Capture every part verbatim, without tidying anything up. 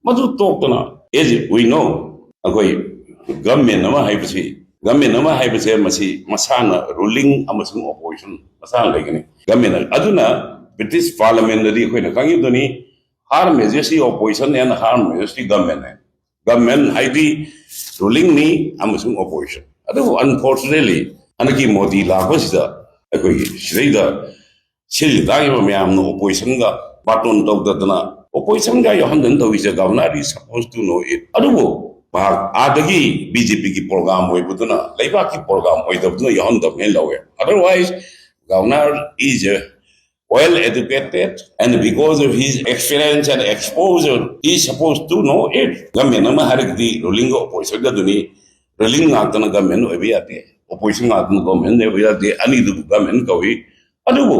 ꯃꯗꯨ ꯇꯣꯛꯇꯅ, as we know, ꯑꯩꯈꯣꯏ government ꯑꯃ ꯍꯥꯏꯕꯁꯤ, ꯒꯚꯔꯟꯃꯦꯟ ꯑꯃ ꯍꯥꯏꯕꯁꯦ ꯃꯁꯤ ꯃꯁꯥꯅ ꯔꯨꯂꯤꯡ ꯑꯃꯁꯨꯡ ꯑꯣꯄꯣꯖꯤꯁꯟ ꯃꯁꯥꯅ ꯂꯩꯒꯅꯤ꯫ ꯒꯚꯔꯟꯃꯦꯟ ꯑꯗꯨꯅ, ꯕ꯭ꯔꯤꯇꯤꯁ ꯄꯥꯔꯂꯤꯌꯥꯃꯦꯟꯗꯗꯤ ꯑꯩꯈꯣꯏꯅ ꯈꯪꯉꯤꯗꯨꯅꯤ, harm majority opposition and harm majority government ꯍꯥꯏ꯫ ꯒꯚꯔꯟꯃꯦꯟ ꯍꯥꯏꯗꯤ ꯔꯨꯂꯤꯡꯅꯤ ꯑꯃꯁꯨꯡ ꯑꯣꯄꯣꯖꯤꯁꯟ꯫ ꯑꯗꯨꯕꯨ unfortunately ꯍꯟꯗꯛꯀꯤ ꯃꯣꯗꯤ ꯂꯥꯛꯄꯁꯤꯗ ꯑꯩꯈꯣꯏꯒꯤ ꯁꯤꯗꯩꯗ ꯁꯤꯜꯂꯤ ꯇꯥꯔꯤꯕ ꯃꯌꯥꯝꯅ ꯑꯣꯄꯣꯖꯤꯁꯟꯒ ꯕꯥꯇꯣꯟ ꯇꯧꯗꯗꯅ, ꯑꯣꯄꯣꯖꯤꯁꯟꯒ ꯌꯥꯎꯍꯟꯗꯅ ꯇꯧꯔꯤꯁꯦ, governor is supposed to know it꯫ ꯑꯗꯨꯕꯨ ꯃꯍꯥꯛ ꯑꯥꯗꯒꯤ ꯕꯤ ꯖꯦ ꯄꯤꯒꯤ ꯄ꯭ꯔꯣꯒ꯭ꯔꯥꯝ ꯑꯣꯏꯕꯗꯨꯅ, ꯂꯩꯕꯥꯛꯀꯤ ꯄ꯭ꯔꯣꯒ꯭ꯔꯥꯝ ꯑꯣꯏꯗꯕꯗꯨꯅ ꯌꯥꯎꯍꯟꯗꯕꯅꯦꯅ ꯂꯧꯋꯦ꯫ Otherwise, governor is a well educated, and because of his experience and exposure, he is supposed to know it꯫ Government ꯑꯃ ꯍꯥꯏꯔꯒꯗꯤ ꯔꯨꯂꯤꯡꯒ ꯑꯣꯄꯣꯖꯤꯁꯟꯒꯗꯨꯅꯤ꯫ ꯔꯨꯂꯤꯡ ꯉꯥꯛꯇꯅ government ꯑꯣꯏꯕ ꯌꯥꯗꯦ, ꯑꯣꯄꯣꯖꯤꯁꯟ ꯉꯥꯛꯇꯅ ꯒꯚꯔꯟꯃꯦꯟ ꯑꯣꯏꯕ ꯌꯥꯗꯦ, ꯑꯅꯤꯗꯨꯕꯨ ꯒꯚꯔꯟꯃꯦꯟ ꯀꯧꯏ꯫ ꯑꯗꯨꯕꯨ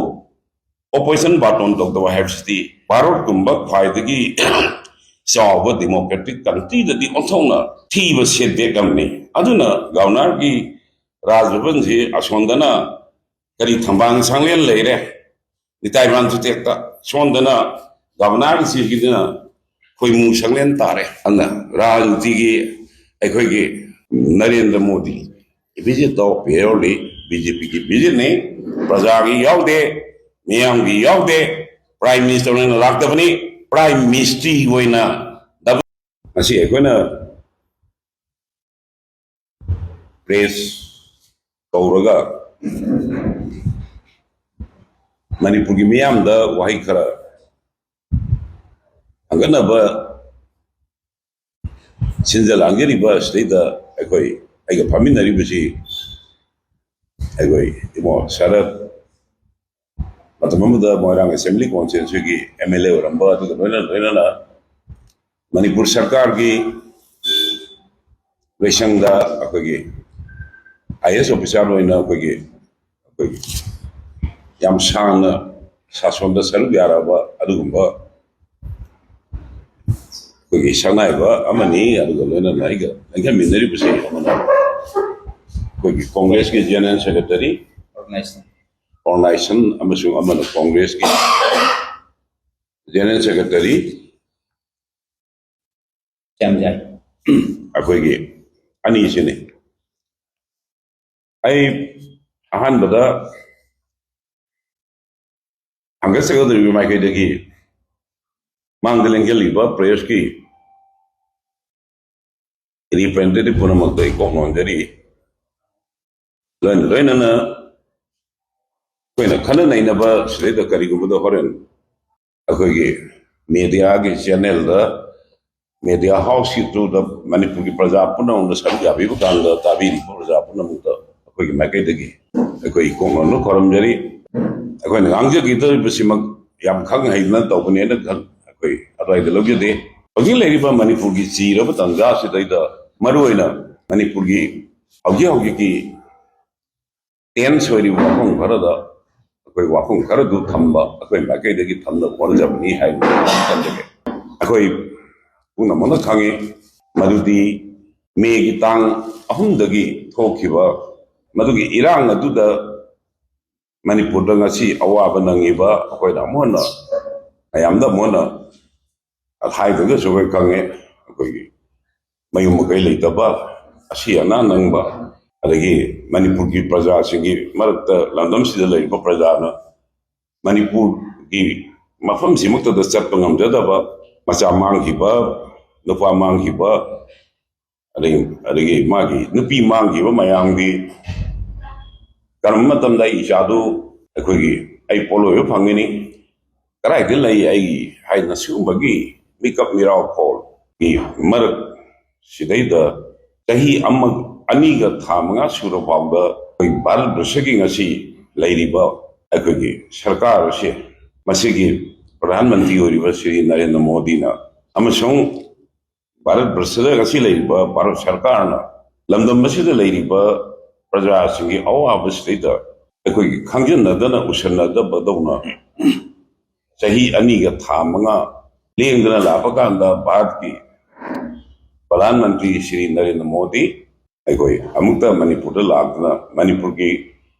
ꯑꯣꯄꯣꯖꯤꯁꯟ ꯕꯥꯇꯣꯟ ꯇꯧꯗꯕ ꯍꯥꯏꯕꯁꯤꯗꯤ ꯚꯥꯔꯠꯀꯨꯝꯕ ꯈ꯭ꯋꯥꯏꯗꯒꯤ ꯆꯥꯎꯕ ꯗꯦꯃꯣꯀ꯭ꯔꯦꯇꯤꯛ ꯀꯟꯇ꯭ꯔꯤꯗꯗꯤ ꯑꯣꯟꯊꯣꯛꯅ ꯊꯤꯕ ꯁꯦꯠꯕꯦꯛ ꯑꯃꯅꯤ꯫ ꯑꯗꯨꯅ ꯒꯚꯔꯅꯔꯒꯤ ꯔꯥꯖ ꯚꯕꯟꯁꯤ ꯑꯁꯣꯝꯗꯅ ꯀꯔꯤ ꯊꯝꯕꯥꯜ ꯁꯪꯂꯦꯟ ꯂꯩꯔꯦ, ꯅꯤꯇꯥꯏꯕꯥꯟ ꯆꯨꯇꯦꯛꯇ, ꯁꯣꯝꯗꯅ ꯒꯚꯔꯅꯔꯒꯤ ꯁꯤꯒꯤꯗꯨꯅ ꯈꯣꯏꯃꯨ ꯁꯪꯂꯦꯟ ꯇꯥꯔꯦ꯫ ꯑꯗꯨꯅ ꯔꯥꯖꯅꯤꯇꯤꯒꯤ ꯑꯩꯈꯣꯏꯒꯤ Narendra Modi visit of purely B J ꯄꯤꯒꯤ ꯚꯤꯖꯤꯠꯅꯤ, ꯄ꯭ꯔꯖꯥꯒꯤ ꯌꯥꯎꯗꯦ, ꯃꯤꯌꯥꯝꯒꯤ ꯌꯥꯎꯗꯦ, ꯄ꯭ꯔꯥꯏꯝ ꯃꯤꯅꯤꯁꯇꯔ ꯑꯣꯏꯅ ꯂꯥꯛꯇꯕꯅꯤ, ꯄ꯭ꯔꯥꯏꯝ ꯃꯤꯅꯤꯁꯇ꯭ꯔꯤ ꯑꯣꯏꯅ ꯉꯁꯤ ꯑꯩꯈꯣꯏꯅ ꯄ꯭ꯔꯦꯁ ꯀꯧꯔꯒ ꯃꯅꯤꯄꯨꯔꯒꯤ ꯃꯤꯌꯥꯝꯗ ꯋꯥꯍꯩ ꯈꯔ ꯊꯥꯡꯒꯠꯅꯕ ꯁꯤꯟꯖ ꯂꯥꯡꯖꯔꯤꯕ ꯑꯁꯤꯗꯩꯗ ꯑꯩꯈꯣꯏ, ꯑꯩꯒ ꯐꯝꯃꯤꯟꯅꯔꯤꯕꯁꯤ ꯑꯩꯈꯣꯏ ꯏꯃꯣ ꯁꯔꯠ, ꯃꯇꯝ ꯑꯃꯗ ꯃꯣꯏꯔꯥꯡ ꯑꯦꯁꯦꯝꯕ꯭ꯂꯤ ꯀꯣꯟꯁꯇꯤꯇ꯭ꯋꯦꯟꯁꯤꯒꯤ ꯑꯦꯝ ꯑꯦꯜ ꯑꯦ ꯑꯣꯏꯔꯝꯕ, ꯑꯗꯨꯒ ꯂꯣꯏꯅ ꯂꯣꯏꯅꯅ ꯃꯅꯤꯄꯨꯔ ꯁꯔꯀꯥꯔꯒꯤ ꯂꯣꯏꯁꯪꯗ ꯑꯩꯈꯣꯏꯒꯤ ꯑꯥꯏ ꯑꯦꯁ ꯑꯣꯐꯤꯁꯥꯔ ꯑꯣꯏꯅ ꯑꯩꯈꯣꯏꯒꯤ, ꯑꯩꯈꯣꯏꯒꯤ ꯌꯥꯝ ꯁꯥꯡꯅ ꯁꯥꯁꯣꯟꯗ ꯁꯔꯨꯛ ꯌꯥꯔꯛꯑꯕ ꯑꯗꯨꯒꯨꯝꯕ ꯑꯩꯈꯣꯏꯒꯤ ꯁꯛꯅꯥꯏꯕ ꯑꯃꯅꯤ꯫ ꯑꯗꯨꯒ ꯂꯣꯏꯅꯅ ꯑꯩꯒ ꯂꯦꯡꯍꯟꯃꯤꯟꯅꯔꯤꯕꯁꯤ ꯑꯃꯅ ꯑꯩꯈꯣꯏꯒꯤ ꯀꯣꯡꯒ꯭ꯔꯦꯁꯀꯤ ꯖꯦꯅꯔꯦꯜ ꯁꯦꯀ꯭ꯔꯦꯇꯔꯤ, organization ꯑꯃꯁꯨꯡ ꯑꯃꯅ ꯀꯣꯡꯒ꯭ꯔꯦꯁꯀꯤ ꯖꯦꯅꯔꯦꯜ ꯁꯦꯀ꯭ꯔꯦꯇꯔꯤ, ꯌꯥꯝ ꯌꯥꯏ꯫ ꯑꯩꯈꯣꯏꯒꯤ ꯑꯅꯤꯁꯤꯅꯤ꯫ ꯑꯩ ꯑꯍꯥꯟꯕꯗ ꯍꯪꯒꯠꯆꯒꯗꯧꯔꯤꯕ ꯃꯥꯏꯀꯩꯗꯒꯤ ꯃꯥꯡꯗ ꯂꯦꯡꯖꯜꯂꯤꯕ ꯄ꯭ꯔꯦꯁꯀꯤ ꯔꯤꯄ꯭ꯔꯦꯖꯦꯟꯇꯦꯇꯤꯚ ꯄꯨꯝꯅꯃꯛꯇ ꯑꯩ ꯀꯣꯛ ꯅꯣꯟꯖꯔꯤ꯫ ꯂꯣꯏꯅ ꯂꯣꯏꯅꯅ ꯑꯩꯈꯣꯏꯅ ꯈꯟꯅ ꯅꯩꯅꯕ ꯁꯤꯗꯩꯗ ꯀꯔꯤꯒꯨꯝꯕꯗ ꯍꯣꯔꯦꯟ ꯑꯩꯈꯣꯏꯒꯤ ꯃꯦꯗꯤꯌꯥꯒꯤ ꯆꯦꯅꯦꯜꯗ, ꯃꯦꯗꯤꯌꯥ ꯍꯥꯎꯁꯀꯤ ꯊ꯭ꯔꯨꯗ ꯃꯅꯤꯄꯨꯔꯒꯤ ꯄ꯭ꯔꯖꯥ ꯄꯨꯝꯅꯃꯛꯅ ꯁꯔꯨꯛ ꯌꯥꯕꯤꯕ ꯀꯥꯟꯗ, ꯇꯥꯕꯤꯔꯤꯕ ꯄ꯭ꯔꯖꯥ ꯄꯨꯝꯅꯃꯛꯇ ꯑꯩꯈꯣꯏꯒꯤ ꯃꯥꯏꯀꯩꯗꯒꯤ ꯑꯩꯈꯣꯏ ꯏꯀꯣꯛ ꯅꯣꯟꯅ ꯈꯨꯔꯨꯝꯖꯔꯤ꯫ ꯑꯩꯈꯣꯏꯅ ꯉꯥꯡꯖꯈꯤꯗꯧꯔꯤꯕꯁꯤꯃꯛ ꯌꯥꯝ ꯈꯪ ꯍꯩꯗꯅ ꯇꯧꯕꯅꯦꯅ ꯈꯟ-, ꯑꯩꯈꯣꯏ ꯑꯗꯨꯋꯥꯏꯗ ꯂꯧꯖꯗꯦ꯫ ꯍꯧꯖꯤꯛ ꯂꯩꯔꯤꯕ ꯃꯅꯤꯄꯨꯔꯒꯤ ꯆꯤꯔꯕ ꯇꯥꯟꯖꯥꯁꯤꯗꯩꯗ ꯃꯔꯨꯑꯣꯏꯅ ꯃꯅꯤꯄꯨꯔꯒꯤ ꯍꯧꯖꯤꯛ ꯍꯧꯖꯤꯛꯀꯤ ꯇꯦꯟꯁ ꯑꯣꯏꯔꯤꯕ ꯋꯥꯐꯝ ꯈꯔꯗ ꯑꯩꯈꯣꯏ ꯋꯥꯐꯝ ꯈꯔꯗꯨ ꯊꯝꯕ, ꯑꯩꯈꯣꯏ ꯃꯥꯏꯀꯩꯗꯒꯤ ꯊꯝꯅꯕ ꯍꯣꯠꯅꯖꯕꯅꯤ ꯍꯥꯏꯅ ꯊꯝꯖꯒꯦ꯫ ꯑꯩꯈꯣꯏ ꯄꯨꯝꯅꯃꯛꯅ ꯈꯪꯉꯤ ꯃꯗꯨꯗꯤ ꯃꯦꯒꯤ ꯇꯥꯡ ꯑꯍꯨꯝꯗꯒꯤ ꯊꯣꯛꯈꯤꯕ ꯃꯗꯨꯒꯤ ꯏꯔꯥꯡ ꯑꯗꯨꯗ ꯃꯅꯤꯄꯨꯔꯗ ꯉꯁꯤ ꯑꯋꯥꯕ ꯅꯪꯉꯤꯕ ꯑꯩꯈꯣꯏꯅ ꯑꯃꯨꯛ ꯍꯟꯅ ꯃꯌꯥꯝꯗ ꯑꯃꯨꯛ ꯍꯟꯅ ꯍꯥꯏꯗ꯭ꯔꯒꯁꯨ ꯑꯩꯈꯣꯏ ꯈꯪꯉꯦ꯫ ꯑꯩꯈꯣꯏꯒꯤ ꯃꯌꯨꯝ ꯃꯀꯩ ꯂꯩꯇꯕ, ꯑꯁꯤ ꯑꯅꯥ ꯅꯪꯕ, ꯑꯗꯒꯤ ꯃꯅꯤꯄꯨꯔꯒꯤ ꯄ꯭ꯔꯖꯥꯁꯤꯡꯒꯤ ꯃꯔꯛꯇ, ꯂꯝꯗꯝꯁꯤꯗ ꯂꯩꯔꯤꯕ ꯄ꯭ꯔꯖꯥꯅ ꯃꯅꯤꯄꯨꯔꯒꯤ ꯃꯐꯝꯁꯤꯃꯛꯇꯗ ꯆꯠꯄ ꯉꯝꯖꯗꯕ, ꯃꯆꯥ ꯃꯥꯡꯈꯤꯕ, ꯅꯨꯄꯥ ꯃꯥꯡꯈꯤꯕ, ꯑꯗꯒꯤ, ꯑꯗꯒꯤ ꯃꯥꯒꯤ ꯅꯨꯄꯤ ꯃꯥꯡꯈꯤꯕ ꯃꯌꯥꯝꯒꯤ ꯀꯔꯝꯕ ꯃꯇꯝꯗ ꯑꯩ ꯏꯆꯥꯗꯨ ꯑꯩꯈꯣꯏꯒꯤ ꯑꯩ ꯄꯣꯠꯂꯣꯏꯕ ꯐꯪꯒꯅꯤ, ꯀꯗꯥꯏꯗ ꯂꯩ ꯑꯩ ꯍꯥꯏꯅ ꯁꯤꯒꯨꯝꯕꯒꯤ ꯃꯤꯀꯞ ꯃꯤꯔꯥꯎ ꯐꯣꯜꯒꯤ ꯃꯔꯛ ꯁꯤꯗꯩꯗ ꯆꯍꯤ ꯑꯃ, ꯑꯅꯤꯒ ꯊꯥ ꯃꯉꯥ ꯁꯨꯔ ꯐꯥꯎꯕꯗ ꯑꯩꯈꯣꯏ ꯚꯥꯔꯠ ꯕꯔꯁꯒꯤ ꯉꯁꯤ ꯂꯩꯔꯤꯕ ꯑꯩꯈꯣꯏꯒꯤ ꯁꯔꯀꯥꯔ ꯑꯁꯤ, ꯃꯁꯤꯒꯤ ꯄ꯭ꯔꯙꯥꯟ ꯃꯟꯇ꯭ꯔꯤ ꯑꯣꯏꯔꯤꯕ ꯁ꯭ꯔꯤ ꯅꯔꯦꯟꯗ꯭ꯔ ꯃꯣꯗꯤꯅ ꯑꯃꯁꯨꯡ ꯚꯥꯔꯠ ꯕꯔꯁꯗ ꯉꯁꯤ ꯂꯩꯔꯤꯕ ꯚꯥꯔꯠ ꯁꯔꯀꯥꯔꯅ ꯂꯝꯗꯝ ꯑꯁꯤꯗ ꯂꯩꯔꯤꯕ ꯄ꯭ꯔꯖꯥꯁꯤꯡꯒꯤ ꯑꯋꯥꯕꯁꯤꯗꯩꯗ ꯑꯩꯈꯣꯏꯒꯤ ꯈꯪꯖꯤꯟꯅꯗꯅ ꯎꯁꯟꯅꯗꯕꯗꯧꯅ ꯆꯍꯤ ꯑꯅꯤꯒ ꯊꯥ ꯃꯉꯥ ꯂꯦꯡꯗꯅ ꯂꯥꯛꯄ ꯀꯥꯟꯗ ꯚꯥꯔꯠꯀꯤ ꯄ꯭ꯔꯙꯥꯟ ꯃꯟꯇ꯭ꯔꯤ ꯁ꯭ꯔꯤ ꯅꯔꯦꯟꯗ꯭ꯔ ꯃꯣꯗꯤ ꯑꯩꯈꯣꯏ ꯑꯃꯨꯛꯇ ꯃꯅꯤꯄꯨꯔꯗ ꯂꯥꯛꯇꯨꯅ ꯃꯅꯤꯄꯨꯔꯒꯤ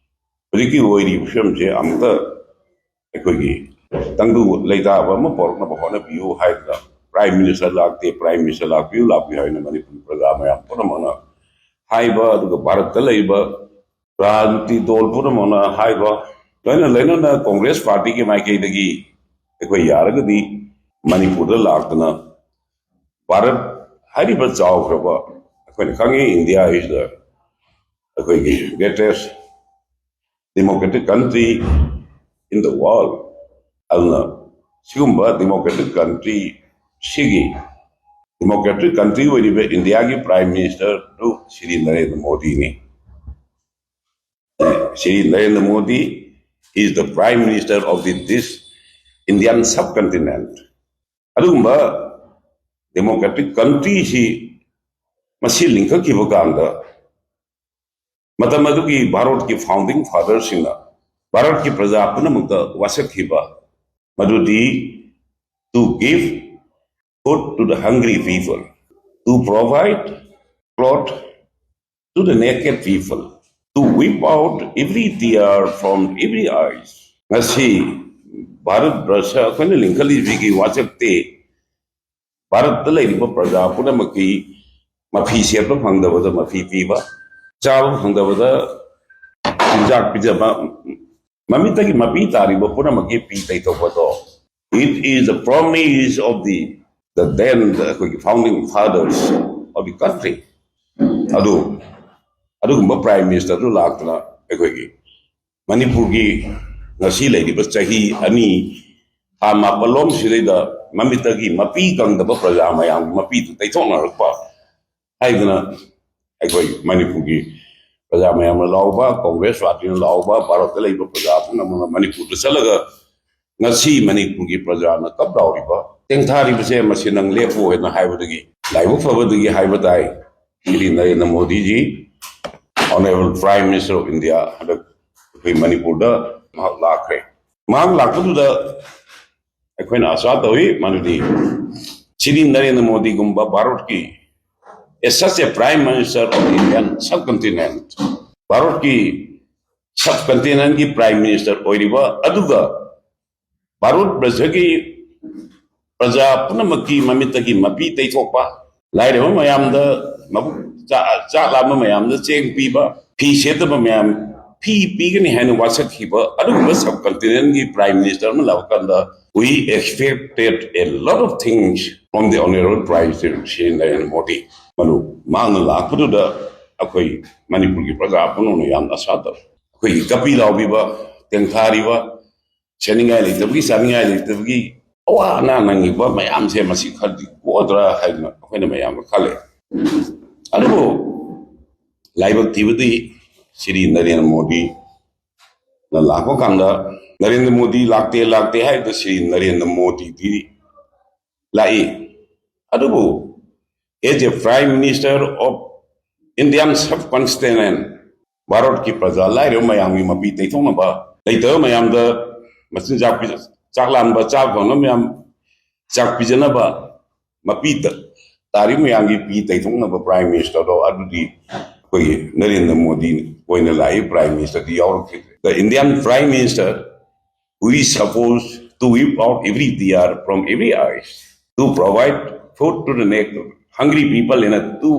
ꯍꯧꯖꯤꯛꯀꯤ ꯑꯣꯏꯔꯤꯕ ꯐꯤꯕꯝꯁꯦ ꯑꯃꯨꯛꯇ ꯑꯩꯈꯣꯏꯒꯤ ꯇꯪꯗꯨ ꯂꯩꯇꯥꯕ ꯑꯃ ꯄꯣꯔꯛꯅꯕ ꯍꯣꯠꯅꯕꯤꯌꯨ ꯍꯥꯏꯗꯅ ꯄ꯭ꯔꯥꯏꯝ ꯃꯤꯅꯤꯁꯇꯔ ꯂꯥꯛꯇꯦ, ꯄ꯭ꯔꯥꯏꯝ ꯃꯤꯅꯤꯁꯇꯔ ꯂꯥꯛꯄꯤꯌꯨ, ꯂꯥꯛꯄꯤꯌꯨ ꯍꯥꯏꯅ ꯃꯅꯤꯄꯨꯔ ꯄ꯭ꯔꯖꯥ ꯃꯌꯥꯝ ꯄꯨꯝꯅꯃꯛꯅ ꯍꯥꯏꯕ, ꯑꯗꯨꯒ ꯚꯥꯔꯠꯇ ꯂꯩꯔꯤꯕ ꯔꯥꯖꯅꯤꯇꯤ ꯗꯣꯜ ꯄꯨꯝꯅꯃꯛꯅ ꯍꯥꯏꯕ, ꯂꯣꯏꯅ ꯂꯣꯏꯅꯅ ꯀꯣꯡꯒ꯭ꯔꯦꯁ ꯄꯥꯔꯇꯤꯒꯤ ꯃꯥꯏꯀꯩꯗꯒꯤ ꯑꯩꯈꯣꯏ ꯌꯥꯔꯒꯗꯤ ꯃꯅꯤꯄꯨꯔꯗ ꯂꯥꯛꯇꯅ ꯚꯥꯔꯠ ꯍꯥꯏꯔꯤꯕ ꯆꯥꯎꯈ꯭ꯔꯕ, ꯑꯩꯈꯣꯏꯅ ꯈꯪꯉꯤ, India is the, ꯑꯩꯈꯣꯏꯒꯤ greatest democratic country in the world. ꯑꯗꯨꯅ ꯁꯤꯒꯨꯝꯕ democratic country ꯁꯤꯒꯤ democratic country ꯑꯣꯏꯔꯤꯕ ꯏꯟꯗꯤꯌꯥꯒꯤ ꯄ꯭ꯔꯥꯏꯝ ꯃꯤꯅꯤꯁꯇꯔꯗꯨ ꯁ꯭ꯔꯤ ꯅꯔꯦꯟꯗ꯭ꯔ ꯃꯣꯗꯤꯅꯤ꯫ Shri Narendra Modi is the prime minister of the, this Indian subcontinent. ꯑꯗꯨꯒꯨꯝꯕ democratic countryꯁꯤ ꯃꯁꯤ ꯂꯤꯡꯈꯠꯈꯤꯕ ꯀꯥꯟꯗ ꯃꯇꯝ ꯑꯗꯨꯒꯤ ꯚꯥꯔꯠꯀꯤ founding fatherꯁꯤꯡꯅ ꯚꯥꯔꯠꯀꯤ ꯄ꯭ꯔꯖꯥ ꯄꯨꯝꯅꯃꯛꯇ ꯋꯥꯁꯛꯈꯤꯕ ꯃꯗꯨꯗꯤ to give food to the hungry people, to provide cloth to the naked people, to wipe out every tear from every eyes. ꯉꯁꯤ ꯚꯥꯔꯠ ꯕꯔꯁ ꯑꯩꯈꯣꯏꯅ ꯂꯤꯡꯈꯠꯂꯤꯕꯒꯤ ꯋꯥꯁꯛꯇꯤ ꯚꯥꯔꯠꯇ ꯂꯩꯔꯤꯕ ꯄ꯭ꯔꯖꯥ ꯄꯨꯝꯅꯃꯛꯀꯤ ꯃꯐꯤ ꯁꯦꯠꯄ ꯐꯪꯗꯕꯗ ꯃꯐꯤ ꯄꯤꯕ, ꯆꯥꯕ ꯐꯪꯗꯕꯗ ꯆꯤꯟꯖꯥꯛ ꯄꯤꯖꯕ, ꯃꯃꯤꯠꯇꯒꯤ ꯃꯄꯤ ꯇꯥꯔꯤꯕ ꯄꯨꯝꯅꯃꯛꯀꯤ ꯄꯤ ꯇꯩꯊꯣꯛꯄꯗꯣ, it is the promise of the, the then ꯑꯩꯈꯣꯏꯒꯤ founding fathers of the country. ꯑꯗꯨ ꯑꯗꯨꯒꯨꯝꯕ ꯄ꯭ꯔꯥꯏꯝ ꯃꯤꯅꯤꯁꯇꯔꯗꯨ ꯂꯥꯛꯇꯅ ꯑꯩꯈꯣꯏꯒꯤ ꯃꯅꯤꯄꯨꯔꯒꯤ ꯉꯁꯤ ꯂꯩꯔꯤꯕ ꯆꯍꯤ ꯑꯅꯤ ꯊꯥ ꯃꯥꯄꯜꯂꯣꯝꯁꯤꯗꯩꯗ ꯃꯃꯤꯠꯇꯒꯤ ꯃꯄꯤ ꯀꯪꯗꯕ ꯄ꯭ꯔꯖꯥ ꯃꯌꯥꯝꯒꯤ ꯃꯄꯤꯗꯨ ꯇꯩꯊꯣꯛꯅꯔꯛꯄ ꯍꯥꯏꯗꯅ ꯑꯩꯈꯣꯏ ꯃꯅꯤꯄꯨꯔꯒꯤ ꯄ꯭ꯔꯖꯥ ꯃꯌꯥꯝꯅ ꯂꯥꯎꯕ, ꯀꯣꯡꯒ꯭ꯔꯦꯁ ꯄꯥꯔꯇꯤꯅ ꯂꯥꯎꯕ, ꯚꯥꯔꯠꯇ ꯂꯩꯕ ꯄ꯭ꯔꯖꯥ ꯄꯨꯝꯅꯃꯛꯅ ꯃꯅꯤꯄꯨꯔꯗ ꯆꯠꯂꯒ ꯉꯁꯤ ꯃꯅꯤꯄꯨꯔꯒꯤ ꯄ꯭ꯔꯖꯥꯅ ꯀꯞ ꯂꯥꯎꯔꯤꯕ, ꯇꯦꯡꯊꯥꯔꯤꯕꯁꯦ ꯃꯁꯤ ꯅꯪ ꯂꯦꯞꯄꯨ ꯍꯥꯏꯅ ꯍꯥꯏꯕꯗꯒꯤ ꯂꯥꯏꯕꯛ ꯐꯕꯗꯒꯤ ꯍꯥꯏꯕ ꯇꯥꯏ꯫ Shri Narendra ꯃꯣꯗꯤꯖꯤ, Honourable Prime Minister of India, ꯍꯟꯗꯛ ꯑꯩꯈꯣꯏ ꯃꯅꯤꯄꯨꯔꯗ ꯃꯍꯥꯛ ꯂꯥꯛꯈ꯭ꯔꯦ꯫ ꯃꯍꯥꯛ ꯂꯥꯛꯄꯗꯨꯗ ꯑꯩꯈꯣꯏꯅ ꯑꯥꯁꯥ ꯇꯧꯏ ꯃꯗꯨꯗꯤ ꯁ꯭ꯔꯤ ꯅꯔꯦꯟꯗ꯭ꯔ ꯃꯣꯗꯤꯒꯨꯝꯕ ꯚꯥꯔꯠꯀꯤ as such a Prime Minister of the Indian subcontinent, ꯚꯥꯔꯠꯀꯤ subcontinentꯀꯤ Prime Minister ꯑꯣꯏꯔꯤꯕ ꯑꯗꯨꯒ ꯚꯥꯔꯠ ꯕꯔꯁꯒꯤ ꯄ꯭ꯔꯖꯥ ꯄꯨꯝꯅꯃꯛꯀꯤ ꯃꯃꯤꯠꯇꯒꯤ ꯃꯄꯤ ꯇꯩꯊꯣꯛꯄ, ꯂꯥꯏꯔꯕ ꯃꯌꯥꯝꯗ ꯃꯕꯨꯛ ꯆꯥ-, ꯆꯥꯛ ꯂꯥꯝꯕ ꯃꯌꯥꯝꯗ ꯆꯦꯡ ꯄꯤꯕ, ꯐꯤ ꯁꯦꯠꯇꯕ ꯃꯌꯥꯝ ꯐꯤ ꯄꯤꯒꯅꯤ ꯍꯥꯏꯅ ꯋꯥꯁꯛꯈꯤꯕ ꯑꯗꯨꯒꯨꯝꯕ subcontinentꯀꯤ Prime Minister ꯑꯃ ꯂꯥꯛꯄ ꯀꯥꯟꯗ, we expected a lot of things from the Honorable Prime Minister Shri Narendra Modi. ꯃꯗꯨ ꯃꯍꯥꯛꯅ ꯂꯥꯛꯄꯗꯨꯗ ꯑꯩꯈꯣꯏ ꯃꯅꯤꯄꯨꯔꯒꯤ ꯄ꯭ꯔꯖꯥ ꯄꯨꯝꯅꯃꯛꯅ ꯌꯥꯝꯅ ꯑꯁꯥ ꯇꯧꯏ꯫ ꯑꯩꯈꯣꯏꯒꯤ ꯀꯞꯄꯤ ꯂꯥꯎꯕꯤꯕ, ꯇꯦꯡꯊꯥꯔꯤꯕ, ꯁꯦꯠꯅꯤꯡꯉꯥꯏ ꯂꯩꯇꯕꯒꯤ, ꯆꯥꯅꯤꯡꯉꯥꯏ ꯂꯩꯇꯕꯒꯤ ꯑꯋꯥ ꯑꯅꯥ ꯅꯪꯉꯤꯕ ꯃꯌꯥꯝꯁꯦ ꯃꯁꯤ ꯈꯔꯗꯤ ꯀꯣꯛꯑꯗ꯭ꯔꯥ ꯍꯥꯏꯗꯅ ꯑꯩꯈꯣꯏꯅ ꯃꯌꯥꯝꯅ ꯈꯜꯂꯦ꯫ ꯑꯗꯨꯕꯨ ꯂꯥꯏꯕꯛ ꯊꯤꯕꯗꯤ ꯁ꯭ꯔꯤ ꯅꯔꯦꯟꯗ꯭ꯔ ꯃꯣꯗꯤꯅ ꯂꯥꯛꯄ ꯀꯥꯟꯗ, ꯅꯔꯦꯟꯗ꯭ꯔ ꯃꯣꯗꯤ ꯂꯥꯛꯇꯦ, ꯂꯥꯛꯇꯦ ꯍꯥꯏꯕꯗ ꯁ꯭ꯔꯤ ꯅꯔꯦꯟꯗ꯭ꯔ ꯃꯣꯗꯤꯗꯤ ꯂꯥꯛꯏ꯫ ꯑꯗꯨꯕꯨ as a Prime Minister of Indian subcontinent, ꯚꯥꯔꯠꯀꯤ ꯄ꯭ꯔꯖꯥ ꯂꯥꯏꯔꯕ ꯃꯌꯥꯝꯒꯤ ꯃꯄꯤ ꯇꯩꯊꯣꯛꯅꯕ, ꯂꯩꯇꯕ ꯃꯌꯥꯝꯗ ꯃꯆꯤꯟꯖꯥꯛ ꯄꯤ-, ꯆꯥꯛ ꯂꯥꯝꯕ, ꯆꯥꯛ ꯐꯪꯅꯕ ꯃꯌꯥꯝ, ꯆꯥꯛ ꯄꯤꯖꯅꯕ, ꯃꯄꯤ ꯇ-, ꯇꯥꯔꯤꯕ ꯃꯌꯥꯝꯒꯤ ꯄꯤ ꯇꯩꯊꯣꯛꯅꯕ Prime Ministerꯗꯣ, ꯑꯗꯨꯗꯤ ꯑꯩꯈꯣꯏꯒꯤ ꯅꯔꯦꯟꯗ꯭ꯔ ꯃꯣꯗꯤ ꯑꯣꯏꯅ ꯂꯥꯛꯏ Prime Ministerꯗꯤ ꯌꯥꯎꯔꯛꯈꯤꯗ꯭ꯔꯦ꯫ The Indian Prime Minister who is supposed to wipe out every tear from every eyes, to provide food to the naked, hungry people and to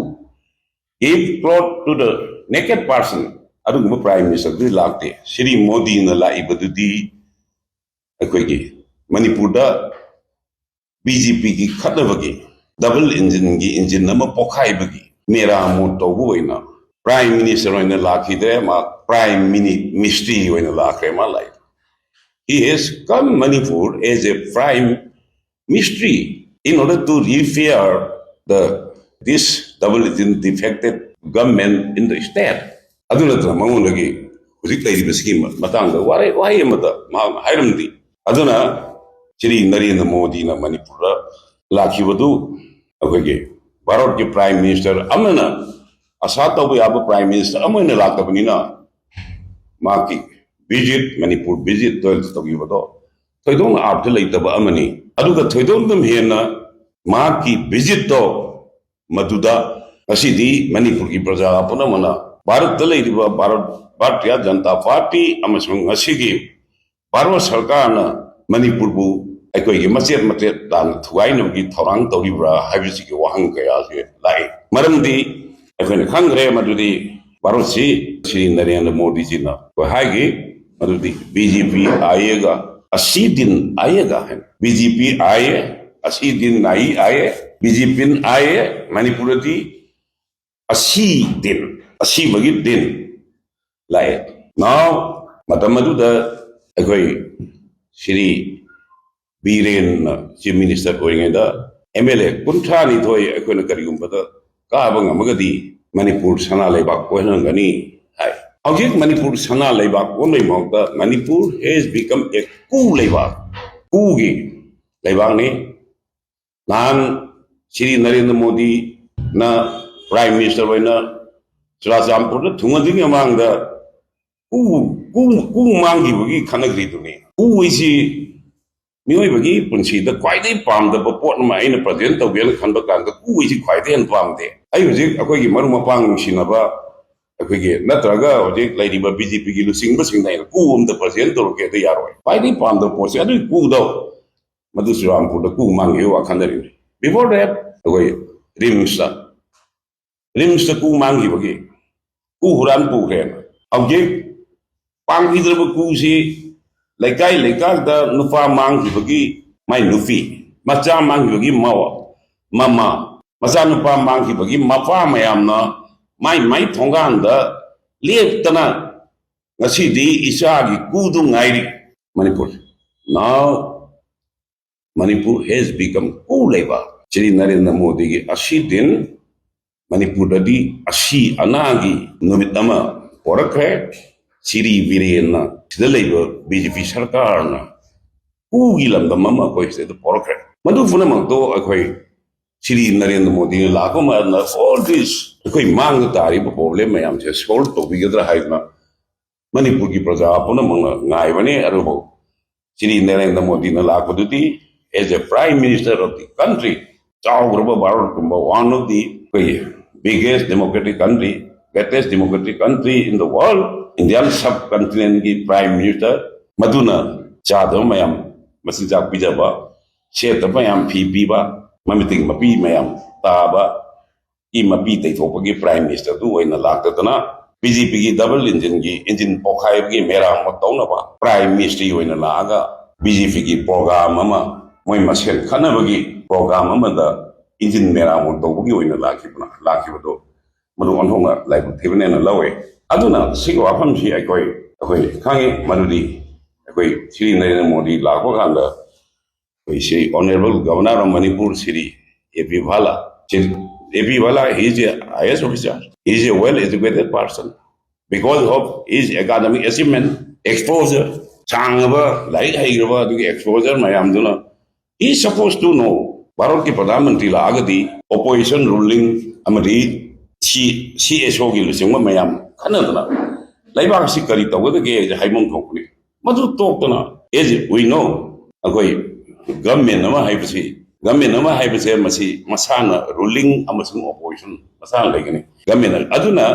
give cloth to the naked person, ꯑꯗꯨꯒꯨꯝꯕ Prime Ministerꯗꯨꯗꯤ ꯂꯥꯛꯇꯦ꯫ ꯁ꯭ꯔꯤ ꯃꯣꯗꯤꯅ ꯂꯥꯛꯏꯕꯗꯨꯗꯤ ꯑꯩꯈꯣꯏꯒꯤ ꯃꯅꯤꯄꯨꯔꯗ BJPꯒꯤ ꯈꯠꯅꯕꯒꯤ double engineꯒꯤ engine ꯑꯃ ꯄꯣꯛꯈꯥꯏꯕꯒꯤ ꯃꯦꯔꯥ ꯃꯣꯠ ꯇꯧꯕ ꯑꯣꯏꯅ Prime Minister ꯑꯣꯏꯅ ꯂꯥꯛꯈꯤꯗ꯭ꯔꯦ, ꯃꯥ Prime Mini-, Ministry ꯑꯣꯏꯅ ꯂꯥꯛꯈ꯭ꯔꯦ ꯃꯥ ꯂꯥꯛꯏ꯫ He has come Manipur as a Prime Ministry in order to repair the, this double engine defected government in the state. ꯑꯗꯨ ꯅꯠꯇꯅ ꯃꯉꯣꯟꯗꯒꯤ ꯍꯧꯖꯤꯛ ꯂꯩꯔꯤꯕꯁꯤꯒꯤ ꯃ-, ꯃꯇꯥꯡꯗ ꯋꯥꯔꯦ-, ꯋꯥꯍꯩ ꯑꯃꯗ ꯃꯍꯥꯛꯅ ꯍꯥꯏꯔꯝꯗꯦ꯫ ꯑꯗꯨꯅ ꯁ꯭ꯔꯤ ꯅꯔꯦꯟꯗ꯭ꯔ ꯃꯣꯗꯤꯅ ꯃꯅꯤꯄꯨꯔꯗ ꯂꯥꯛꯈꯤꯕꯗꯨ ꯑꯩꯈꯣꯏꯒꯤ ꯚꯥꯔꯠꯀꯤ Prime Minister ꯑꯃꯅ ꯑꯁꯥ ꯇꯧꯕ ꯌꯥꯕ Prime Minister ꯑꯃ ꯑꯣꯏꯅ ꯂꯥꯛꯇꯕꯅꯤꯅ ꯃꯍꯥꯛꯀꯤ visit, ꯃꯅꯤꯄꯨꯔ visit ꯇꯧꯈꯤꯕꯗꯣ ꯊꯣꯏꯗꯣꯛꯅ ꯑꯥꯔꯊ ꯂꯩꯇꯕ ꯑꯃꯅꯤ꯫ ꯑꯗꯨꯒ ꯊꯣꯏꯗꯣꯛꯅ ꯍꯦꯟꯅ ꯃꯍꯥꯛꯀꯤ visitꯇꯣ ꯃꯗꯨꯗ ꯉꯁꯤꯗꯤ ꯃꯅꯤꯄꯨꯔꯒꯤ ꯄ꯭ꯔꯖꯥ ꯄꯨꯝꯅꯃꯛꯅ ꯚꯥꯔꯠꯇ ꯂꯩꯔꯤꯕ ꯚꯥꯔꯠ, ꯚꯥꯔꯇꯤꯌꯥ ꯖꯅꯇꯥ ꯄꯥꯔꯇꯤ ꯑꯃꯁꯨꯡ ꯉꯁꯤꯒꯤ ꯚꯥꯔꯠ ꯁꯔꯀꯥꯔꯅ ꯃꯅꯤꯄꯨꯔꯕꯨ ꯑꯩꯈꯣꯏꯒꯤ ꯃꯆꯦꯠ ꯃꯆꯦꯠ ꯇꯥꯅ ꯊꯨꯒꯥꯏꯅꯕꯒꯤ ꯊꯧꯔꯥꯡ ꯇꯧꯔꯤꯕ꯭ꯔꯥ ꯍꯥꯏꯕꯁꯤꯒꯤ ꯋꯥꯍꯪ ꯀꯌꯥꯁꯦ ꯂꯥꯛꯏ꯫ ꯃꯔꯝꯗꯤ ꯑꯩꯈꯣꯏꯅ ꯈꯪꯈ꯭ꯔꯦ ꯃꯗꯨꯗꯤ ꯚꯥꯔꯠꯁꯤ ꯁ꯭ꯔꯤ ꯅꯔꯦꯟꯗ꯭ꯔ ꯃꯣꯗꯤꯖꯤꯅ ꯑꯩꯈꯣꯏ ꯍꯥꯏꯈꯤ ꯃꯗꯨꯗꯤ ꯕꯤ ꯖꯦ ꯄꯤ ꯑꯥꯏꯌꯦꯒ ꯑꯁꯤ ꯗꯤꯟ ꯑꯥꯏꯌꯦꯒ ꯍꯥꯏꯅ꯫ ꯕꯤ ꯖꯦ ꯄꯤ ꯑꯥꯏꯌꯦ, ꯑꯁꯤ ꯗꯤꯟ ꯅꯥꯏ ꯑꯥꯏꯌꯦ, ꯕꯤ ꯖꯦ ꯄꯤꯅ ꯑꯥꯏꯌꯦ, ꯃꯅꯤꯄꯨꯔꯗꯗꯤ ꯑꯁꯤ ꯗꯤꯟ, ꯑꯁꯤꯕꯒꯤ ꯗꯤꯟ ꯂꯥꯛꯑꯦ꯫ Now, ꯃꯇꯝ ꯑꯗꯨꯗ ꯑꯩꯈꯣꯏ ꯁ꯭ꯔꯤ ꯕꯤꯔꯦꯟꯅ ꯆꯤꯐ ꯃꯤꯅꯤꯁꯇꯔ ꯑꯣꯏꯔꯤꯉꯩꯗ ꯑꯦꯝ ꯑꯦꯜ ꯑꯦ ꯀꯨꯟꯊ꯭ꯔꯥ ꯅꯤꯊꯣꯏ ꯑꯩꯈꯣꯏꯅ ꯀꯔꯤꯒꯨꯝꯕꯗ ꯀꯥꯕ ꯉꯝꯃꯒꯗꯤ ꯃꯅꯤꯄꯨꯔ ꯁꯅꯥ ꯂꯩꯕꯥꯛ ꯑꯣꯏꯍꯟꯒꯅꯤ ꯍꯥꯏ꯫ ꯍꯧꯖꯤꯛ ꯃꯅꯤꯄꯨꯔ ꯁꯅꯥ ꯂꯩꯕꯥꯛ ꯑꯣꯟꯕꯒꯤ ꯃꯍꯨꯠꯇ ꯃꯅꯤꯄꯨꯔ has become a ꯀꯨ ꯂꯩꯕꯥꯛ, ꯀꯨꯒꯤ ꯂꯩꯕꯥꯛꯅꯤ꯫ ꯅꯍꯥꯟ ꯁ꯭ꯔꯤ ꯅꯔꯦꯟꯗ꯭ꯔ ꯃꯣꯗꯤꯅ ꯄ꯭ꯔꯥꯏꯝ ꯃꯤꯅꯤꯁꯇꯔ ꯑꯣꯏꯅ ꯆꯨꯔꯥꯆꯥꯟꯄꯨꯔꯗ ꯊꯨꯡꯉꯗ꯭ꯔꯤꯉꯩ ꯃꯃꯥꯡꯗ ꯀꯨ, ꯀꯨ, ꯀꯨ ꯃꯥꯡꯈꯤꯕꯒꯤ ꯈꯠꯅꯈ꯭ꯔꯤꯗꯨꯅꯤ꯫ ꯀꯨ ꯍꯥꯏꯁꯤ ꯃꯤꯑꯣꯏꯕꯒꯤ ꯄꯨꯟꯁꯤꯗ ꯈ꯭ꯋꯥꯏꯗꯒꯤ ꯄꯥꯝꯗꯕ ꯄꯣꯠ ꯑꯃ ꯑꯩꯅ ꯄ꯭ꯔꯖꯦꯟ ꯇꯧꯒꯦꯅ ꯈꯟꯕ ꯀꯥꯟꯗ ꯀꯨ ꯍꯥꯏꯁꯤ ꯈ꯭ꯋꯥꯏꯗꯒꯤ ꯍꯦꯟꯅ ꯄꯥꯝꯗꯦ꯫ ꯑꯩ ꯍꯧꯖꯤꯛ ꯑꯩꯈꯣꯏꯒꯤ ꯃꯔꯨꯞ ꯃꯄꯥꯡ ꯅꯨꯡꯁꯤꯅꯕ ꯑꯩꯈꯣꯏꯒꯤ ꯅꯠꯇ꯭ꯔꯒ ꯍꯧꯖꯤꯛ ꯂꯩꯔꯤꯕ ꯕꯤ ꯖꯦ ꯄꯤꯒꯤ ꯂꯨꯆꯤꯡꯕꯁꯤꯡꯗ ꯑꯩꯅ ꯀꯨ ꯑꯝꯇ ꯄ꯭ꯔꯖꯦꯟ ꯇꯧꯔꯛꯀꯦꯗ ꯌꯥꯔꯣꯏ꯫ ꯈ꯭ꯋꯥꯏꯗꯒꯤ ꯄꯥꯝꯗꯕ ꯄꯣꯠꯁꯦ ꯑꯗꯨꯒꯤ ꯀꯨꯗꯣ ꯃꯗꯨ ꯆꯨꯔꯥꯟꯄꯨꯔꯗ ꯀꯨ ꯃꯥꯡꯈꯤꯕꯒꯤ ꯋꯥꯈꯜꯗꯅꯤ꯫ Before that ꯑꯩꯈꯣꯏ ꯔꯤꯝꯁꯇ, ꯔꯤꯝꯁꯇ ꯀꯨ ꯃꯥꯡꯈꯤꯕꯒꯤ ꯀꯨ ꯍꯨꯔꯥꯟ ꯄꯨꯈ꯭ꯔꯦꯅ꯫ ꯍꯧꯖꯤꯛ ꯄꯥꯡꯈꯤꯗ꯭ꯔꯕ ꯀꯨꯁꯤ ꯂꯩꯀꯥꯏ ꯂꯩꯀꯥꯏꯗ ꯅꯨꯄꯥ ꯃꯥꯡꯈꯤꯕꯒꯤ ꯃꯥꯏ ꯅꯨꯄꯤ, ꯃꯆꯥ ꯃꯥꯡꯈꯤꯕꯒꯤ ꯃꯋꯥ, ꯃꯃꯥ, ꯃꯆꯥꯅꯨꯄꯥ ꯃꯥꯡꯈꯤꯕꯒꯤ ꯃꯄꯥ ꯃꯌꯥꯝꯅ ꯃꯥꯏ ꯃꯥꯏ ꯊꯣꯡꯒꯥꯟꯗ ꯂꯦꯞꯇꯅ ꯉꯁꯤꯗꯤ ꯏꯆꯥꯒꯤ ꯀꯨꯗꯨ ꯉꯥꯏꯔꯤ꯫ Manipur. Now Manipur has become ꯀꯨ ꯂꯩꯕꯥꯛ꯫ ꯁ꯭ꯔꯤ ꯅꯔꯦꯟꯗ꯭ꯔ ꯃꯣꯗꯤꯒꯤ ꯑꯁꯤ ꯗꯤꯟ ꯃꯅꯤꯄꯨꯔꯗꯗꯤ ꯑꯁꯤ ꯑꯅꯥꯒꯤ ꯅꯨꯃꯤꯠ ꯑꯃ ꯄꯣꯔꯛꯈ꯭ꯔꯦ꯫ ꯁ꯭ꯔꯤ ꯕꯤꯔꯦꯟꯅ ꯁꯤꯗ ꯂꯩꯕ ꯕꯤ ꯖꯦ ꯄꯤ ꯁꯔꯀꯥꯔꯅ ꯀꯨꯒꯤ ꯂꯝꯗꯝ ꯑꯃ ꯑꯩꯈꯣꯏ ꯁꯤꯗ ꯄꯣꯔꯛꯈ꯭ꯔꯦ꯫ ꯃꯗꯨ ꯄꯨꯝꯅꯃꯛꯇꯣ ꯑꯩꯈꯣꯏ ꯁ꯭ꯔꯤ ꯅꯔꯦꯟꯗ꯭ꯔ ꯃꯣꯗꯤꯅ ꯂꯥꯛꯄ ꯃꯇꯝꯗ all this ꯑꯩꯈꯣꯏ ꯃꯥꯡꯗ ꯇꯥꯔꯤꯕ ꯄ꯭ꯔꯣꯕ꯭ꯂꯦꯝ ꯃꯌꯥꯝꯁꯦ ꯁꯣꯜꯕ ꯇꯧꯕꯤꯒꯗ꯭ꯔꯥ ꯍꯥꯏꯗꯅ ꯃꯅꯤꯄꯨꯔꯒꯤ ꯄ꯭ꯔꯖꯥ ꯄꯨꯝꯅꯃꯛꯅ ꯉꯥꯏꯕꯅꯤ꯫ ꯑꯗꯨꯕꯨ ꯁ꯭ꯔꯤ ꯅꯔꯦꯟꯗ꯭ꯔ ꯃꯣꯗꯤꯅ ꯂꯥꯛꯄꯗꯨꯗꯤ as a prime minister of the country, ꯆꯥꯎꯈ꯭ꯔꯕ ꯚꯥꯔꯠꯀꯨꯝꯕ one of the ꯑꯩꯈꯣꯏꯒꯤ biggest democratic country, greatest democratic country in the world, Indian subcontinentꯀꯤ prime minister ꯃꯗꯨꯅ ꯆꯥꯗꯕ ꯃꯌꯥꯝ ꯃꯆꯤꯟꯖꯥꯛ ꯄꯤꯖꯕ, ꯁꯦꯠꯇꯕ ꯃꯌꯥꯝ ꯐꯤ ꯄꯤꯕ, ꯃꯃꯤꯇꯤꯡ ꯃꯄꯤ ꯃꯌꯥꯝ ꯇꯥꯕ, ꯏ ꯃꯄꯤ ꯇꯩꯊꯣꯛꯄꯒꯤ Prime Minister ꯗꯨ ꯑꯣꯏꯅ ꯂꯥꯛꯇꯗꯅ, BJP ꯒꯤ double engine ꯒꯤ engine ꯄꯣꯛꯈꯥꯏꯕꯒꯤ ꯃꯦꯔꯥꯃꯛ ꯇꯧꯅꯕ Prime Minister ꯑꯣꯏꯅ ꯂꯥꯛꯑꯒ, BJP ꯒꯤ program ꯑꯃ, ꯃꯣꯏ ꯃꯁꯦꯟ ꯈꯠꯅꯕꯒꯤ program ꯑꯃꯗ engine ꯃꯦꯔꯥꯃꯛ ꯇꯧꯕꯒꯤ ꯑꯣꯏꯅ ꯂꯥꯛꯈꯤꯕꯅ ꯂꯥꯛꯈꯤꯕꯗꯣ, ꯃꯗꯨ ꯑꯣꯟꯊꯣꯛꯅ ꯂꯥꯏꯕꯛ ꯊꯤꯕꯅꯦꯅ ꯂꯧꯋꯦ꯫ ꯑꯗꯨꯅ ꯁꯤꯒꯤ ꯋꯥꯐꯝꯁꯤ ꯑꯩꯈꯣꯏ ꯑꯩꯈꯣꯏ ꯈꯪꯉꯤ, ꯃꯗꯨꯗꯤ ꯑꯩꯈꯣꯏ ꯁ꯭ꯔꯤ ꯅꯔꯦꯟꯗ꯭ꯔ ꯃꯣꯗꯤ ꯂꯥꯛꯄ ꯀꯥꯟꯗ ꯑꯩꯈꯣꯏ ꯁꯤ Honourable Governor of Manipur, Shri A P Bhalla, ꯁꯤ A P Bhalla, he is a I A S officer, he is a well educated person, because of his academic achievement, exposure, ꯁꯥꯡꯉꯕ ꯂꯥꯏꯔꯤꯛ ꯍꯩꯈ꯭ꯔꯕ ꯑꯗꯨꯒꯤ exposure ꯃꯌꯥꯝꯗꯨꯅ, he is supposed to know꯫ ꯚꯥꯔꯠꯀꯤ ꯄ꯭ꯔꯙꯥꯟ ꯃꯟꯇ꯭ꯔꯤ ꯂꯥꯛꯑꯒꯗꯤ opposition, ruling ꯑꯃꯗꯤ ꯁꯤ CSO ꯒꯤ ꯂꯨꯆꯤꯡꯕ ꯃꯌꯥꯝ ꯈꯟꯅꯗꯅ ꯂꯩꯕꯥꯛ ꯑꯁꯤ ꯀꯔꯤ ꯇꯧꯒꯗꯒꯦ ꯍꯥꯏꯁꯦ ꯍꯥꯏꯐꯝ ꯊꯣꯛꯄꯅꯤ꯫ ꯃꯗꯨ ꯇꯣꯛꯇꯅ, as we know, ꯑꯩꯈꯣꯏ government ꯑꯃ ꯍꯥꯏꯕꯁꯤ, government ꯑꯃ ꯍꯥꯏꯕꯁꯦ ꯃꯁꯤ ꯃꯁꯥꯅ ruling ꯑꯃꯁꯨꯡ opposition ꯃꯁꯥꯅ ꯂꯩꯒꯅꯤ꯫ Government ꯑꯗꯨꯅ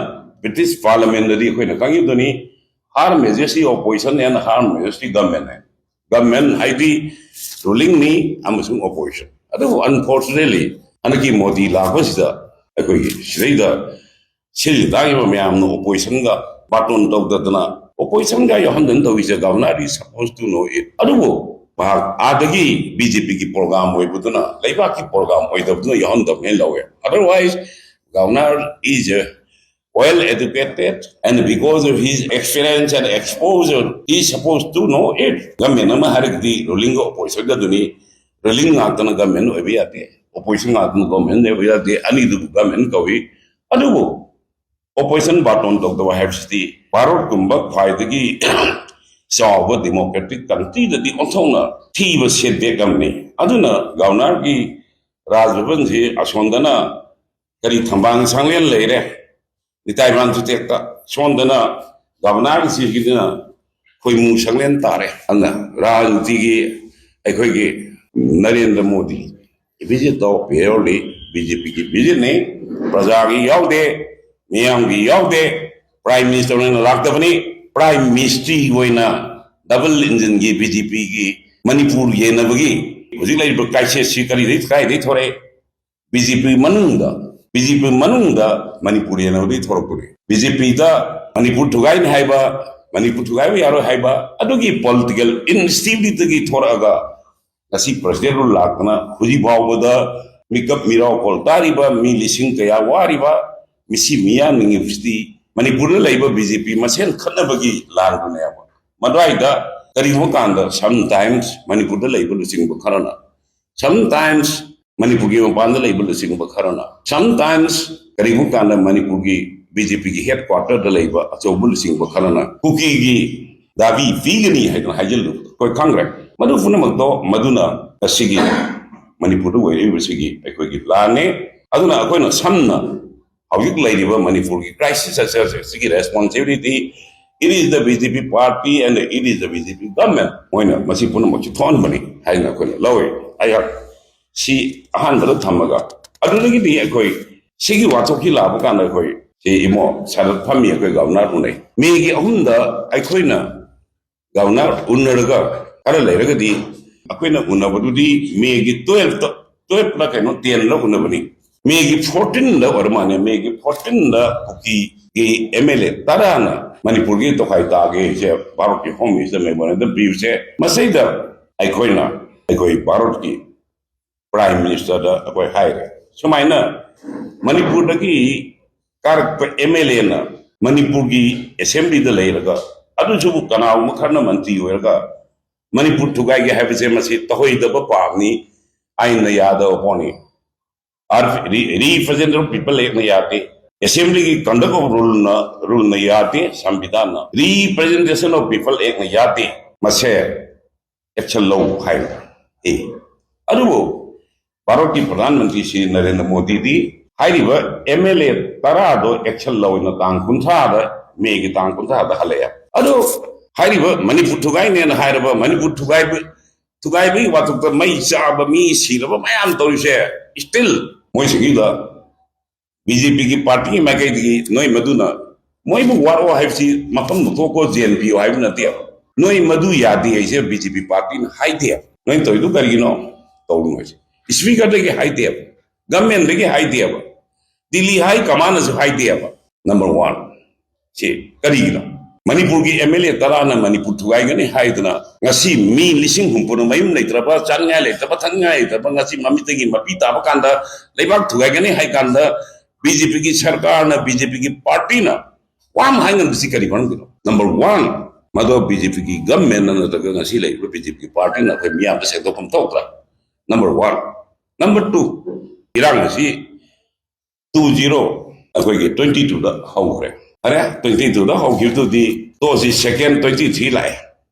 British Parliament ꯗꯗꯤ ꯑꯩꯈꯣꯏꯅ ꯈꯪꯉꯤꯗꯨꯅꯤ, Her Majesty opposition and Her Majesty government high. Government ꯍꯥꯏꯗꯤ ruling ꯅꯤ ꯑꯃꯁꯨꯡ opposition꯫ ꯑꯗꯨꯕꯨ unfortunately ꯍꯟꯗꯛꯀꯤ ꯃꯣꯗꯤ ꯂꯥꯛꯄꯁꯤꯗ ꯑꯩꯈꯣꯏꯒꯤ ꯁꯤꯗꯩꯗ ꯁꯤꯜꯂꯤ ꯇꯥꯡꯉꯤꯕ ꯃꯌꯥꯝꯅ opposition ꯒ ꯕꯥꯇꯣꯟ ꯇꯧꯗꯗꯅ, opposition ꯒ ꯌꯥꯎꯍꯟꯗꯅ ꯇꯧꯔꯤꯁꯦ, Governor is supposed to know it꯫ ꯑꯗꯨꯕꯨ ꯃꯍꯥꯛ ꯑꯥꯗꯒꯤ BJP ꯒꯤ program ꯑꯣꯏꯕꯗꯨꯅ, ꯂꯩꯕꯥꯛꯀꯤ program ꯑꯣꯏꯗꯕꯗꯨꯅ ꯌꯥꯎꯍꯟꯗꯕꯅꯦꯅ ꯂꯧꯋꯦ꯫ Otherwise, Governor is a well educated, and because of his experience and exposure, he is supposed to know it꯫ Government ꯑꯃ ꯍꯥꯏꯔꯒꯗꯤ ruling ꯒ opposition ꯒ ꯑꯗꯨꯅꯤ꯫ Ruling ꯉꯥꯛꯇꯅ government ꯑꯣꯏꯕ ꯌꯥꯗꯦ, opposition ꯉꯥꯛꯇꯅ government ꯑꯣꯏꯕ ꯌꯥꯗꯦ, ꯑꯅꯤꯗꯨꯕꯨ government ꯀꯧꯏ꯫ ꯑꯗꯨꯕꯨ opposition ꯕꯥꯇꯣꯟ ꯇꯧꯗꯕ ꯍꯥꯏꯕꯁꯤꯗꯤ ꯚꯥꯔꯠꯀꯨꯝꯕ ꯈ꯭ꯋꯥꯏꯗꯒꯤ ꯆꯥꯎꯕ democratic country ꯗꯗꯤ ꯑꯣꯟꯊꯣꯛꯅ ꯊꯤꯕ setback ꯑꯃꯅꯤ꯫ ꯑꯗꯨꯅ Governor ꯒꯤ ꯔꯥꯖ ꯚꯕꯟꯁꯤ ꯑꯁꯣꯝꯗꯅ ꯀꯔꯤ ꯊꯝꯕꯥꯜ ꯁꯪꯂꯦꯟ ꯂꯩꯔꯦ, ꯅꯤꯇꯥꯏꯕꯥꯟ ꯆꯨꯇꯦꯛꯇ, ꯁꯣꯝꯗꯅ Governor ꯒꯤ ꯁꯤꯒꯤꯗꯨꯅ ꯈꯣꯏꯃꯨ ꯁꯪꯂꯦꯟ ꯇꯥꯔꯦ꯫ ꯑꯗꯨꯅ ꯔꯥꯖꯅꯤꯇꯤꯒꯤ ꯑꯩꯈꯣꯏꯒꯤ ꯅꯔꯦꯟꯗ꯭ꯔ ꯃꯣꯗꯤ visit ꯇꯧ purely BJP ꯒꯤ visit ꯅꯤ, ꯄ꯭ꯔꯖꯥꯒꯤ ꯌꯥꯎꯗꯦ, ꯃꯤꯌꯥꯝꯒꯤ ꯌꯥꯎꯗꯦ꯫ Prime Minister ꯑꯣꯏꯅ ꯂꯥꯛꯇꯕꯅꯤ, Prime Ministry ꯑꯣꯏꯅ double engine ꯒꯤ BJP ꯒꯤ ꯃꯅꯤꯄꯨꯔ ꯌꯦꯟꯅꯕꯒꯤ ꯍꯧꯖꯤꯛ ꯂꯩꯔꯤꯕ crisis ꯁꯤ ꯀꯔꯤꯗꯩ, ꯀꯥꯏꯗꯩ ꯊꯣꯔꯛꯑꯦ? ꯕꯤ ꯖꯦ ꯄꯤ ꯃꯅꯨꯡꯗ, ꯕꯤ ꯖꯦ ꯄꯤ ꯃꯅꯨꯡꯗ ꯃꯅꯤꯄꯨꯔ ꯌꯦꯟꯅꯕꯗꯒꯤ ꯊꯣꯔꯛꯄꯅꯤ꯫ ꯕꯤ ꯖꯦ ꯄꯤꯗ ꯃꯅꯤꯄꯨꯔ ꯊꯨꯒꯥꯏꯅꯤ ꯍꯥꯏꯕ, ꯃꯅꯤꯄꯨꯔ ꯊꯨꯒꯥꯏꯕ ꯌꯥꯔꯣꯏ ꯍꯥꯏꯕ, ꯑꯗꯨꯒꯤ political instabilityꯗꯒꯤ ꯊꯣꯔꯛꯑꯒ ꯉꯁꯤ president rule ꯂꯥꯛꯇꯅ ꯍꯧꯖꯤꯛ ꯐꯥꯎꯕꯗ ꯃꯤꯀꯞ ꯃꯤꯔꯥꯎ ꯀꯣꯜ ꯇꯥꯔꯤꯕ ꯃꯤ ꯂꯤꯁꯤꯡ ꯀꯌꯥ ꯋꯥꯔꯤꯕ ꯃꯤꯁꯤ ꯃꯤꯌꯥꯝ ꯅꯤꯡꯉꯤꯕꯁꯤꯗꯤ ꯃꯅꯤꯄꯨꯔꯗ ꯂꯩꯕ ꯕꯤ ꯖꯦ ꯄꯤ ꯃꯁꯦꯟ ꯈꯠꯅꯕꯒꯤ ꯂꯥꯟꯗꯨꯅꯦꯕ꯫ ꯃꯗꯨꯋꯥꯏꯗ ꯀꯔꯤꯒꯨꯝꯕ ꯀꯥꯟꯗ sometimes ꯃꯅꯤꯄꯨꯔꯗ ꯂꯩꯕ ꯂꯨꯆꯤꯡꯕ ꯈꯔꯅ, sometimes ꯃꯅꯤꯄꯨꯔꯒꯤ ꯃꯄꯥꯟꯗ ꯂꯩꯕ ꯂꯨꯆꯤꯡꯕ ꯈꯔꯅ, sometimes ꯀꯔꯤꯒꯨꯝꯕ ꯀꯥꯟꯗ ꯃꯅꯤꯄꯨꯔꯒꯤ ꯕꯤ ꯖꯦ ꯄꯤꯒꯤ headquarterꯗ ꯂꯩꯕ ꯑꯆꯧꯕ ꯂꯨꯆꯤꯡꯕ ꯈꯔꯅ ꯀꯨꯀꯤꯒꯤ ꯗꯥꯕꯤ ꯄꯤꯒꯅꯤ ꯍꯥꯏꯗꯅ ꯍꯥꯏꯖꯤꯜꯂꯨꯕꯗꯣ ꯑꯩꯈꯣꯏ ꯈꯪꯈ꯭ꯔꯦ꯫ ꯃꯗꯨ ꯄꯨꯝꯅꯃꯛꯇꯣ ꯃꯗꯨꯅ ꯉꯁꯤꯒꯤ ꯃꯅꯤꯄꯨꯔꯗ ꯑꯣꯏꯔꯛꯏꯕꯁꯤꯒꯤ ꯑꯩꯈꯣꯏꯒꯤ ꯂꯥꯟꯅꯤ꯫ ꯑꯗꯨꯅ ꯑꯩꯈꯣꯏꯅ ꯁꯝꯅ ꯍꯧꯖꯤꯛ ꯂꯩꯔꯤꯕ ꯃꯅꯤꯄꯨꯔꯒꯤ crisis ꯑꯁꯤ, ꯑꯁꯤꯒꯤ responsibility, it is the B J P party and it is the B J P government꯫ ꯃꯣꯏꯅ ꯃꯁꯤ ꯄꯨꯝꯅꯃꯛꯁꯤ ꯊꯣꯛꯍꯟꯕꯅꯤ ꯍꯥꯏꯅ ꯑꯩꯈꯣꯏꯅ ꯂꯧꯏ꯫ ꯑꯩꯍꯥꯛ ꯁꯤ ꯑꯍꯥꯟꯕꯗ ꯊꯝꯃꯒ, ꯑꯗꯨꯗꯒꯤꯗꯤ ꯑꯩꯈꯣꯏ ꯁꯤꯒꯤ ꯋꯥꯊꯣꯛꯁꯤ ꯂꯥꯛꯄ ꯀꯥꯟꯗ ꯑꯩꯈꯣꯏ ꯁꯤ ꯏꯃꯣ ꯁꯔꯠ ꯐꯝꯃꯤ, ꯑꯩꯈꯣꯏ ꯒꯚꯔꯅꯔ ꯎꯅꯩ꯫ ꯃꯦꯒꯤ ꯑꯍꯨꯝꯗ ꯑꯩꯈꯣꯏꯅ ꯒꯚꯔꯅꯔ ꯎꯅꯔꯒ ꯈꯔ ꯂꯩꯔꯒꯗꯤ ꯑꯩꯈꯣꯏꯅ ꯎꯅꯕꯗꯨꯗꯤ ꯃꯦꯒꯤ twelveꯇ, twelveꯂ ꯀꯩꯅꯣ, tenꯂ ꯎꯅꯕꯅꯤ꯫ ꯃꯦꯒꯤ fourteenꯗ ꯑꯣꯏꯔ ꯃꯥꯜꯂꯦ꯫ ꯃꯦꯒꯤ fourteenꯗ ꯀꯨꯀꯤꯒꯤ M L A ꯇꯔꯥꯅ ꯃꯅꯤꯄꯨꯔꯒꯤ ꯇꯣꯈꯥꯏ ꯇꯥꯒꯦ ꯍꯥꯏꯁꯦ ꯚꯥꯔꯠꯀꯤ Home Minister memorandum ꯄꯤꯕꯁꯦ, ꯃꯁꯤꯗ ꯑꯩꯈꯣꯏꯅ, ꯑꯩꯈꯣꯏ ꯚꯥꯔꯠꯀꯤ Prime Ministerꯗ ꯑꯩꯈꯣꯏ ꯍꯥꯏꯔꯦ, ꯁꯨꯃꯥꯏꯅ ꯃꯅꯤꯄꯨꯔꯗꯒꯤ ꯀꯥꯔꯛꯄ M L Aꯅ ꯃꯅꯤꯄꯨꯔꯒꯤ assemblyꯗ ꯂꯩꯔꯒ, ꯑꯗꯨꯁꯨ ꯀꯅꯥꯒꯨꯝꯕ ꯈꯔꯅ ꯃꯟꯇ꯭ꯔꯤ ꯑꯣꯏꯔꯒ ꯃꯅꯤꯄꯨꯔ ꯊꯨꯒꯥꯏꯒꯦ ꯍꯥꯏꯕꯁꯦ ꯃꯁꯤ ꯇꯧꯍꯩꯗꯕ ꯄꯥꯞꯅꯤ, ꯑꯥꯏꯟꯅ ꯌꯥꯗꯕ ꯄꯣꯠꯅꯤ꯫ Representative of People Actꯅ ꯌꯥꯗꯦ, Assemblyꯒꯤ Conduct of Ruleꯅ, ruleꯅ ꯌꯥꯗꯦ, ꯁꯪꯕꯤꯙꯥꯟꯅ, Representation of People Actꯅ ꯌꯥꯗꯦ꯫ ꯃꯁꯦ action ꯂꯧ ꯍꯥꯏꯅ꯫ ꯑꯦ, ꯑꯗꯨꯕꯨ ꯚꯥꯔꯠꯀꯤ ꯄ꯭ꯔꯙꯥꯟ ꯃꯟꯇ꯭ꯔꯤ ꯁ꯭ꯔꯤ ꯅꯔꯦꯟꯗ꯭ꯔ ꯃꯣꯗꯤꯗꯤ ꯍꯥꯏꯔꯤꯕ M L A ꯇꯔꯥꯗꯣ action ꯂꯧꯅ ꯇꯥꯡ ꯀꯨꯟꯊ꯭ꯔꯥꯗ, ꯃꯦꯒꯤ ꯇꯥꯡ ꯀꯨꯟꯊ꯭ꯔꯥꯗ ꯍꯜꯂꯛꯑꯦ꯫ ꯑꯗꯣ ꯍꯥꯏꯔꯤꯕ ꯃꯅꯤꯄꯨꯔ ꯊꯨꯒꯥꯏꯅꯦꯅ ꯍꯥꯏꯔꯕ, ꯃꯅꯤꯄꯨꯔ ꯊꯨꯒꯥꯏꯕ, ꯊꯨꯒꯥꯏꯕꯒꯤ ꯋꯥꯊꯣꯛꯇ ꯃꯩ ꯆꯥꯕ, ꯃꯤ ꯁꯤꯔꯕ ꯃꯌꯥꯝ ꯇꯧꯔꯤꯁꯦ, still ꯃꯣꯏꯁꯤꯡꯒꯤꯗ B J Pꯒꯤ partyꯒꯤ ꯃꯥꯏꯀꯩꯗꯒꯤ ꯅꯣꯏ ꯃꯗꯨꯅ ꯃꯣꯏꯕꯨ ꯋꯥꯔꯛꯑꯣ ꯍꯥꯏꯕꯁꯤ ꯃꯐꯝꯗꯨ ꯊꯣꯛꯄ ꯖꯦꯜ ꯄꯤꯌꯣ ꯍꯥꯏꯕ ꯅꯠꯇꯦꯕ꯫ ꯅꯣꯏ ꯃꯗꯨ ꯌꯥꯗꯦ ꯍꯥꯏꯁꯦ ꯕꯤ ꯖꯦ ꯄꯤ ꯄꯥꯔꯇꯤꯅ ꯍꯥꯏꯗꯦꯕ꯫ ꯅꯣꯏ ꯇꯧꯔꯤꯗꯨ ꯀꯔꯤꯒꯤꯅꯣ? ꯇꯧꯅꯨ ꯍꯥꯏꯁꯦ꯫ ꯏꯁꯄꯤꯀꯔꯗꯒꯤ ꯍꯥꯏꯗꯦꯕ, ꯒꯃꯦꯟꯗꯒꯤ ꯍꯥꯏꯗꯦꯕ, ꯗꯤꯜꯂꯤ ꯍꯥꯏ ꯀꯃꯥꯟꯅꯁꯨ ꯍꯥꯏꯗꯦꯕ꯫ Number one. ꯁꯤ ꯀꯔꯤꯒꯤꯅꯣ? ꯃꯅꯤꯄꯨꯔꯒꯤ ꯑꯦꯝ ꯑꯦꯜ ꯑꯦ ꯇꯔꯥꯅ ꯃꯅꯤꯄꯨꯔ ꯊꯨꯒꯥꯏꯒꯅꯤ ꯍꯥꯏꯗꯨꯅ ꯉꯁꯤ ꯃꯤ ꯂꯤꯁꯤꯡ ꯍꯨꯝꯐꯨꯅ ꯃꯌꯨꯝ ꯂꯩꯇ꯭ꯔꯕ, ꯆꯥꯅꯤꯡꯉꯥꯏ ꯂꯩꯇ꯭ꯔꯕ, ꯊꯛꯅꯤꯡꯉꯥꯏ ꯂꯩꯇ꯭ꯔꯕ, ꯉꯁꯤ ꯃꯃꯤꯠꯇꯒꯤ ꯃꯄꯤ ꯇꯥꯕ ꯀꯥꯟꯗ ꯂꯩꯕꯥꯛ ꯊꯨꯒꯥꯏꯒꯅꯤ ꯍꯥꯏ ꯀꯥꯟꯗ ꯕꯤ ꯖꯦ ꯄꯤꯒꯤ ꯁꯔꯀꯥꯔꯅ, ꯕꯤ ꯖꯦ ꯄꯤꯒꯤ ꯄꯥꯔꯇꯤꯅ ꯋꯥ ꯑꯃ ꯍꯥꯏ ꯉꯝꯗ꯭ꯔꯤꯁꯤ ꯀꯔꯤ ꯃꯔꯝꯒꯤꯅꯣ? ꯅꯝꯕꯔ ꯋꯥꯟ, ꯃꯗꯣ ꯕꯤ ꯖꯦ ꯄꯤꯒꯤ ꯒꯃꯦꯟꯅ ꯅꯠꯇ꯭ꯔꯒ ꯉꯁꯤ ꯂꯩꯔꯤꯕ ꯕꯤ ꯖꯦ ꯄꯤꯒꯤ ꯄꯥꯔꯇꯤꯅ ꯑꯩꯈꯣꯏ ꯃꯤꯌꯥꯝꯗ ꯁꯦꯡꯗꯣꯛꯐꯝ ꯊꯣꯛꯇ꯭ꯔꯥ? Number one. ꯅꯝꯕꯔ ꯇꯨ, ꯏꯔꯥꯡ ꯑꯁꯤ ꯇꯨ ꯖꯤꯔꯣ ꯑꯩꯈꯣꯏꯒꯤ ꯇ꯭ꯋꯦꯟꯇꯤ ꯇꯨꯗ ꯍꯧꯈ꯭ꯔꯦ꯫ ꯐꯔꯦ, ꯇ꯭ꯋꯦꯟꯇꯤ ꯇꯨꯗ ꯍꯧꯈꯤꯕꯗꯨꯗꯤ ꯇꯣꯛꯑꯁꯤ, ꯁꯦꯀꯦꯟ ꯇ꯭ꯋꯦꯟꯇꯤ ꯊ꯭ꯔꯤ ꯂꯥꯛꯑꯦ꯫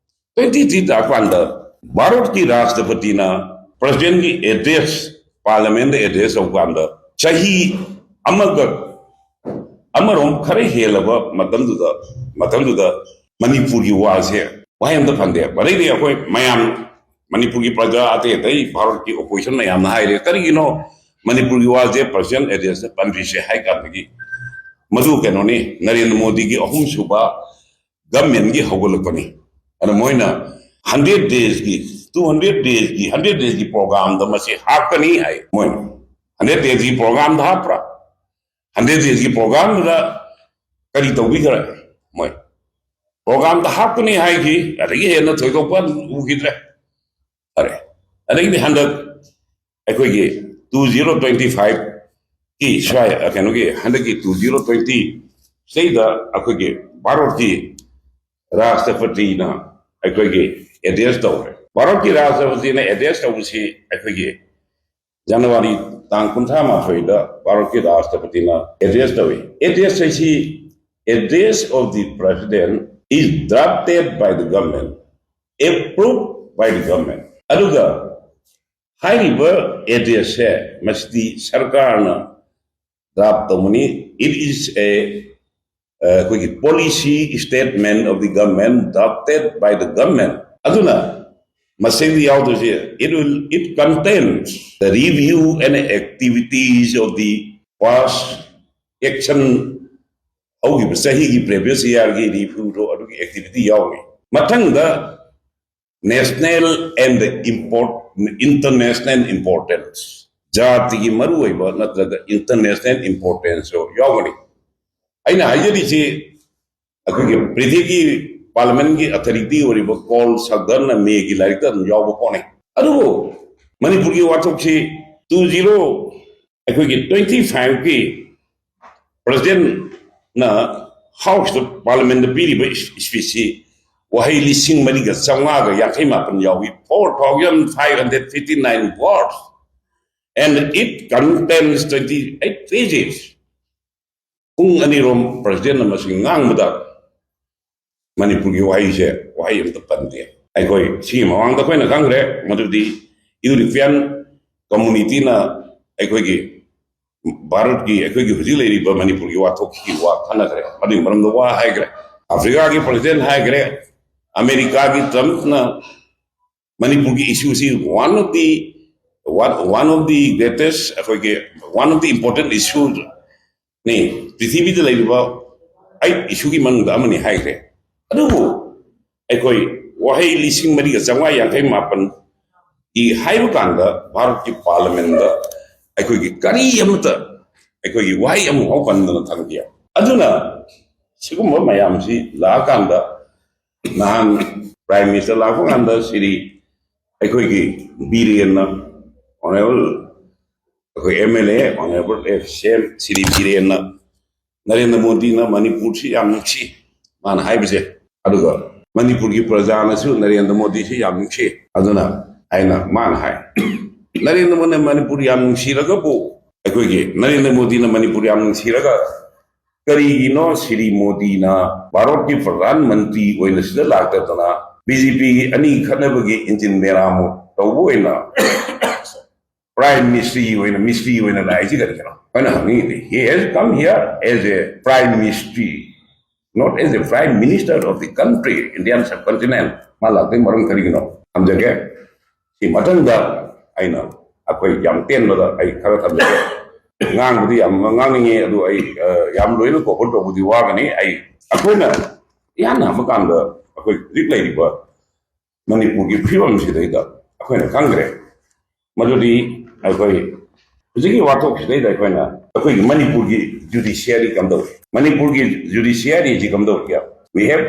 ꯇ꯭ꯋꯦꯟꯇꯤ ꯊ꯭ꯔꯤ ꯂꯥꯛꯄ ꯀꯥꯟꯗ ꯚꯥꯔꯠꯀꯤ ꯔꯥꯁꯇ꯭ꯔꯄꯇꯤꯅ ꯄ꯭ꯔꯁꯤꯗꯦꯟꯒꯤ ꯑꯦꯗ꯭ꯔꯦꯁ, ꯄꯥꯔꯂꯤꯌꯥꯃꯦꯟꯗ ꯑꯦꯗ꯭ꯔꯦꯁ ꯇꯧꯕ ꯀꯥꯟꯗ ꯆꯍꯤ ꯑꯃꯒ ꯑꯃꯔꯣꯝ ꯈꯔ ꯍꯦꯜꯂꯕ ꯃꯇꯝꯗꯨꯗ, ꯃꯇꯝꯗꯨꯗ ꯃꯅꯤꯄꯨꯔꯒꯤ ꯋꯥꯁꯦ ꯋꯥꯍꯩ ꯑꯃꯇ ꯐꯪꯗꯦ꯫ ꯃꯗꯩꯗꯤ ꯑꯩꯈꯣꯏ ꯃꯌꯥꯝ, ꯃꯅꯤꯄꯨꯔꯒꯤ ꯄ꯭ꯔꯖꯥ ꯑꯇꯩ ꯑꯇꯩ ꯚꯥꯔꯠꯀꯤ ꯑꯣꯄꯣꯖꯤꯁꯟ ꯃꯌꯥꯝꯅ ꯍꯥꯏꯔꯦ, "ꯀꯔꯤꯒꯤꯅꯣ ꯃꯅꯤꯄꯨꯔꯒꯤ ꯋꯥꯁꯦ ꯄ꯭ꯔꯁꯤꯗꯦꯟ ꯑꯦꯗ꯭ꯔꯦꯁꯇ ꯄꯟꯗ꯭ꯔꯤꯁꯦ?" ꯍꯥꯏ ꯀꯥꯟꯗꯒꯤ ꯃꯗꯨ ꯀꯩꯅꯣꯅꯤ, ꯅꯔꯦꯟꯗ꯭ꯔ ꯃꯣꯗꯤꯒꯤ ꯑꯍꯨꯝꯁꯨꯕ ꯒꯃꯦꯟꯒꯤ ꯍꯧꯒꯠꯂꯛꯄꯅꯤ꯫ ꯑꯗ ꯃꯣꯏꯅ ꯍꯟꯗ꯭ꯔꯦꯠ ꯗꯦꯖꯀꯤ, ꯇꯨ ꯍꯟꯗ꯭ꯔꯦꯠ ꯗꯦꯖꯀꯤ, ꯍꯟꯗ꯭ꯔꯦꯠ ꯗꯦꯖꯀꯤ ꯄ꯭ꯔꯣꯒ꯭ꯔꯥꯝꯗ ꯃꯁꯤ ꯍꯥꯞꯀꯅꯤ ꯍꯥꯏ꯫ ꯃꯣꯏꯅ ꯍꯟꯗ꯭ꯔꯦꯠ ꯗꯦꯖꯀꯤ ꯄ꯭ꯔꯣꯒ꯭ꯔꯥꯝꯗ ꯍꯥꯞꯄ꯭ꯔꯥ? ꯍꯟꯗ꯭ꯔꯦꯠ ꯗꯦꯖꯀꯤ ꯄ꯭ꯔꯣꯒ꯭ꯔꯥꯝꯗꯨꯗ ꯀꯔꯤ ꯇꯧꯕꯤꯈ꯭ꯔꯦ? ꯃꯣꯏ ꯄ꯭ꯔꯣꯒ꯭ꯔꯥꯝꯗ ꯍꯥꯞꯀꯅꯤ ꯍꯥꯏꯈꯤ, ꯑꯗꯒꯤ ꯍꯦꯟꯅ ꯊꯣꯏꯗꯣꯛꯄ ꯎꯈꯤꯗ꯭ꯔꯦ꯫ ꯐꯔꯦ, ꯑꯗꯒꯤꯗꯤ ꯍꯟꯗꯛ ꯑꯩꯈꯣꯏꯒꯤ ꯇꯨ ꯖꯤꯔꯣ ꯇ꯭ꯋꯦꯟꯇꯤ ꯐꯥꯏꯚꯀꯤ ꯁ꯭ꯋꯥꯏ, ꯀꯩꯅꯣꯒꯤ, ꯍꯟꯗꯛꯀꯤ ꯇꯨ ꯖꯤꯔꯣ ꯇ꯭ꯋꯦꯟꯇꯤ ꯁꯤꯗꯩꯗ ꯑꯩꯈꯣꯏꯒꯤ ꯚꯥꯔꯠꯀꯤ ꯔꯥꯁꯇ꯭ꯔꯄꯇꯤꯅ ꯑꯩꯈꯣꯏꯒꯤ ꯑꯦꯗ꯭ꯔꯦꯁ ꯇꯧꯈ꯭ꯔꯦ꯫ ꯚꯥꯔꯠꯀꯤ ꯔꯥꯁꯇ꯭ꯔꯄꯇꯤꯅ ꯑꯦꯗ꯭ꯔꯦꯁ ꯇꯧꯕꯁꯤ ꯑꯩꯈꯣꯏꯒꯤ ꯖꯅꯋꯥꯔꯤ ꯇꯥꯡ ꯀꯨꯟꯊ꯭ꯔꯥ ꯃꯥꯊꯣꯏꯗ ꯚꯥꯔꯠꯀꯤ ꯔꯥꯁꯇ꯭ꯔꯄꯇꯤꯅ ꯑꯦꯗ꯭ꯔꯦꯁ ꯇꯧꯏ꯫ ꯑꯦꯗ꯭ꯔꯦꯁ ꯍꯥꯏꯁꯤ, "Address of the President is drafted by the government, approved by the government"꯫ ꯑꯗꯨꯒ ꯍꯥꯏꯔꯤꯕ ꯑꯦꯗ꯭ꯔꯦꯁꯁꯦ ꯃꯁꯤꯗꯤ ꯁꯔꯀꯥꯔꯅ ꯗ꯭ꯔꯥꯐ ꯇꯧꯕꯅꯤ꯫ "It is a, ꯑ, ꯑꯩꯈꯣꯏꯒꯤ policy statement of the government drafted by the government"꯫ ꯑꯗꯨꯅ ꯃꯁꯤꯗ ꯌꯥꯎꯗꯣꯏꯁꯦ, "It will, it contains the review and activities of the past action", ꯍꯧꯈꯤꯕ ꯆꯍꯤꯒꯤ, previous yearꯒꯤ ꯔꯤꯚ꯭ꯌꯨꯗꯣ, ꯑꯗꯨꯒꯤ ꯑꯦꯛꯇꯤꯚꯤꯇꯤ ꯌꯥꯎꯔꯤ꯫ ꯃꯊꯪꯗ national and import international importance, ꯖꯥꯇꯤꯒꯤ ꯃꯔꯨꯑꯣꯏꯕ ꯅꯠꯇ꯭ꯔꯒ international importance ꯌꯥꯎꯒꯅꯤ꯫ ꯑꯩꯅ ꯍꯥꯏꯖꯔꯤꯁꯤ ꯑꯩꯈꯣꯏꯒꯤ ꯄ꯭ꯔꯤꯊꯤꯕꯤꯒꯤ ꯄꯥꯔꯂꯤꯌꯥꯃꯦꯟꯒꯤ ꯑꯣꯊꯣꯔꯤꯇꯤ ꯑꯣꯏꯔꯤꯕ ꯀꯣꯜ ꯁꯒꯔꯅ ꯃꯦꯒꯤ ꯂꯥꯏꯔꯤꯛꯇ ꯑꯗꯨꯝ ꯌꯥꯎꯕ ꯄꯣꯠꯅꯤ꯫ ꯑꯗꯨꯕꯨ ꯃꯅꯤꯄꯨꯔꯒꯤ ꯋꯥꯊꯣꯛꯁꯤ ꯇꯨ ꯖꯤꯔꯣ ꯑꯩꯈꯣꯏꯒꯤ ꯇ꯭ꯋꯦꯟꯇꯤ ꯐꯥꯏꯚꯀꯤ ꯄ꯭ꯔꯁꯤꯗꯦꯟꯅ ꯍꯥꯎꯁꯇ ꯄꯥꯔꯂꯤꯌꯥꯃꯦꯟꯗ ꯄꯤꯔꯤꯕ ꯏꯁꯄꯤꯆꯁꯤ ꯋꯥꯍꯩ ꯂꯤꯁꯤꯡ ꯃꯔꯤꯒ ꯆꯥꯝꯃꯉꯥꯒ ꯌꯥꯡꯈꯩ ꯃꯥꯄꯟ ꯌꯥꯎꯏ, four thousand five hundred fifty nine words, and it contains twenty eight pages. ꯄꯨꯡ ꯑꯅꯤꯔꯣꯝ ꯄ꯭ꯔꯁꯤꯗꯦꯟꯅ ꯃꯁꯤ ꯉꯥꯡꯕꯗ ꯃꯅꯤꯄꯨꯔꯒꯤ ꯋꯥꯍꯩꯁꯦ ꯋꯥꯍꯩ ꯑꯃꯇ ꯄꯟꯗꯦ꯫ ꯑꯩꯈꯣꯏ ꯁꯤꯒꯤ ꯃꯃꯥꯡꯗ ꯑꯩꯈꯣꯏꯅ ꯈꯪꯈ꯭ꯔꯦ, ꯃꯗꯨꯗꯤ ꯌꯨꯔꯣꯄꯤꯌꯥꯟ ꯀꯝꯃꯨꯅꯤꯇꯤꯅ ꯑꯩꯈꯣꯏꯒꯤ ꯚꯥꯔꯠꯀꯤ, ꯑꯩꯈꯣꯏꯒꯤ ꯍꯧꯖꯤꯛ ꯂꯩꯔꯤꯕ ꯃꯅꯤꯄꯨꯔꯒꯤ ꯋꯥꯊꯣꯛꯀꯤ ꯋꯥ ꯈꯟꯅꯈ꯭ꯔꯦ, ꯃꯗꯨꯒꯤ ꯃꯔꯝꯗ ꯋꯥ ꯍꯥꯏꯈ꯭ꯔꯦ꯫ ꯑꯐ꯭ꯔꯤꯀꯥꯒꯤ ꯄ꯭ꯔꯁꯤꯗꯦꯟ ꯍꯥꯏꯈ꯭ꯔꯦ, ꯑꯃꯦꯔꯤꯀꯥꯒꯤ ꯇ꯭ꯔꯝꯞꯅ ꯃꯅꯤꯄꯨꯔꯒꯤ ꯏꯁꯨꯁꯤ one of the, one of the greatest, ꯑꯩꯈꯣꯏꯒꯤ one of the important issue ꯅꯤ, ꯄ꯭ꯔꯤꯊꯤꯕꯤꯗ ꯂꯩꯔꯤꯕ ꯑꯩꯠ ꯏꯁꯨꯒꯤ ꯃꯅꯨꯡꯗ ꯑꯃꯅꯤ ꯍꯥꯏꯈ꯭ꯔꯦ꯫ ꯑꯗꯨꯕꯨ ꯑꯩꯈꯣꯏ ꯋꯥꯍꯩ ꯂꯤꯁꯤꯡ ꯃꯔꯤꯒ ꯆꯥꯝꯃꯉꯥ ꯌꯥꯡꯈꯩ ꯃꯥꯄꯟ ꯏ ꯍꯥꯏꯕ ꯀꯥꯟꯗ ꯚꯥꯔꯠꯀꯤ ꯄꯥꯔꯂꯤꯌꯥꯃꯦꯟꯗ ꯑꯩꯈꯣꯏꯒꯤ ꯀꯔꯤ ꯑꯃꯠꯇ, ꯑꯩꯈꯣꯏꯒꯤ ꯋꯥꯍꯩ ꯑꯃꯐꯥꯎ ꯄꯟꯗꯅ ꯊꯝꯈꯤ꯫ ꯑꯗꯨꯅ ꯁꯤꯒꯨꯝꯕ ꯃꯌꯥꯝꯁꯤ ꯂꯥꯛꯑꯀꯥꯟꯗ ꯅꯍꯥꯟ ꯄ꯭ꯔꯥꯏꯝ ꯃꯤꯅꯤꯁꯇꯔ ꯂꯥꯛꯄ ꯀꯥꯟꯗ ꯁꯤꯔꯤ ꯑꯩꯈꯣꯏꯒꯤ ꯕꯤꯔꯦꯟꯅ, ꯑꯣꯅꯔꯦꯕꯜ ꯑꯩꯈꯣꯏ M L A honourable F C M Shri ꯕꯤꯔꯦꯟꯅ ꯅꯔꯦꯟꯗ꯭ꯔ ꯃꯣꯗꯤꯅ ꯃꯅꯤꯄꯨꯔꯁꯤ ꯌꯥꯝ ꯅꯨꯡꯁꯤ ꯃꯥꯅ ꯍꯥꯏꯕꯁꯦ, ꯑꯗꯨꯒ ꯃꯅꯤꯄꯨꯔꯒꯤ ꯄ꯭ꯔꯖꯥꯅꯁꯨ ꯅꯔꯦꯟꯗ꯭ꯔ ꯃꯣꯗꯤꯁꯤ ꯌꯥꯝ ꯅꯨꯡꯁꯤ꯫ ꯑꯗꯨꯅ ꯑꯩꯅ, ꯃꯥꯅ ꯍꯥꯏ, ꯅꯔꯦꯟꯗ꯭ꯔ ꯃꯣꯗꯤꯅ ꯃꯅꯤꯄꯨꯔ ꯌꯥꯝ ꯅꯨꯡꯁꯤꯔꯒꯕꯨ, ꯑꯩꯈꯣꯏꯒꯤ ꯅꯔꯦꯟꯗ꯭ꯔ ꯃꯣꯗꯤꯅ ꯃꯅꯤꯄꯨꯔ ꯌꯥꯝ ꯅꯨꯡꯁꯤꯔꯒ ꯀꯔꯤꯒꯤꯅꯣ ꯁꯤꯔꯤ ꯃꯣꯗꯤꯅ ꯚꯥꯔꯠꯀꯤ ꯄ꯭ꯔꯙꯥꯟ ꯃꯟꯇ꯭ꯔꯤ ꯑꯣꯏꯅ ꯁꯤꯗ ꯂꯥꯛꯇꯗꯅ ꯕꯤ ꯖꯦ ꯄꯤꯒꯤ ꯑꯅꯤ ꯈꯠꯅꯕꯒꯤ ꯏꯟꯖꯤꯟ ꯃꯦꯔꯥꯃꯨꯛ ꯇꯧꯕ ꯑꯣꯏꯅ ꯄ꯭ꯔꯥꯏꯝ ꯃꯤꯅꯤꯁꯇ꯭ꯔꯤ ꯑꯣꯏꯅ, ꯃꯤꯁꯇ꯭ꯔꯤ ꯑꯣꯏꯅ ꯂꯥꯛꯏꯁꯤ ꯀꯔꯤꯒꯤꯅꯣ? ꯑꯩꯅ ꯍꯪꯅꯤꯡꯉꯤꯗꯤ, he has come here as a prime ministry, not as a prime minister of the country, Indian subcontinent. ꯃꯥ ꯂꯥꯛꯇꯣꯏ ꯃꯔꯝ ꯀꯔꯤꯒꯤꯅꯣ? ꯊꯝꯖꯒꯦ꯫ ꯁꯤ ꯃꯊꯪꯗ ꯑꯩꯅ, ꯑꯩꯈꯣꯏ ꯌꯥꯝ ꯇꯦꯟꯕꯗ ꯑꯩ ꯈꯔ ꯊꯝꯖꯒꯦ꯫ ꯉꯥꯡꯕꯗꯤ ꯌꯥꯝ ꯉꯥꯡꯅꯤꯡꯉꯤ, ꯑꯗꯨ ꯑꯩ, ꯑ, ꯌꯥꯝ ꯂꯣꯏꯅ ꯀꯣꯚꯔ ꯇꯧꯕꯗꯤ ꯋꯥꯒꯅꯤ꯫ ꯑꯩ, ꯑꯩꯈꯣꯏꯅ ꯏꯍꯥꯟ ꯍꯥꯟꯕ ꯀꯥꯟꯗ ꯑꯩꯈꯣꯏ ꯍꯧꯖꯤꯛ ꯂꯩꯔꯤꯕ ꯃꯅꯤꯄꯨꯔꯒꯤ ꯐꯤꯕꯝꯁꯤꯗꯩꯗ ꯑꯩꯈꯣꯏꯅ ꯈꯪꯈ꯭ꯔꯦ꯫ ꯃꯗꯨꯗꯤ ꯑꯩꯈꯣꯏ ꯍꯧꯖꯤꯛꯀꯤ ꯋꯥꯊꯣꯛꯁꯤꯗꯩꯗ ꯑꯩꯈꯣꯏꯅ ꯑꯩꯈꯣꯏꯒꯤ ꯃꯅꯤꯄꯨꯔꯒꯤ ꯖꯨꯗꯤꯁꯤꯌꯥꯔꯤ ꯀꯝꯗꯧꯏ? ꯃꯅꯤꯄꯨꯔꯒꯤ ꯖꯨꯗꯤꯁꯤꯌꯥꯔꯤꯁꯤ ꯀꯝꯗꯧꯒꯦ? We have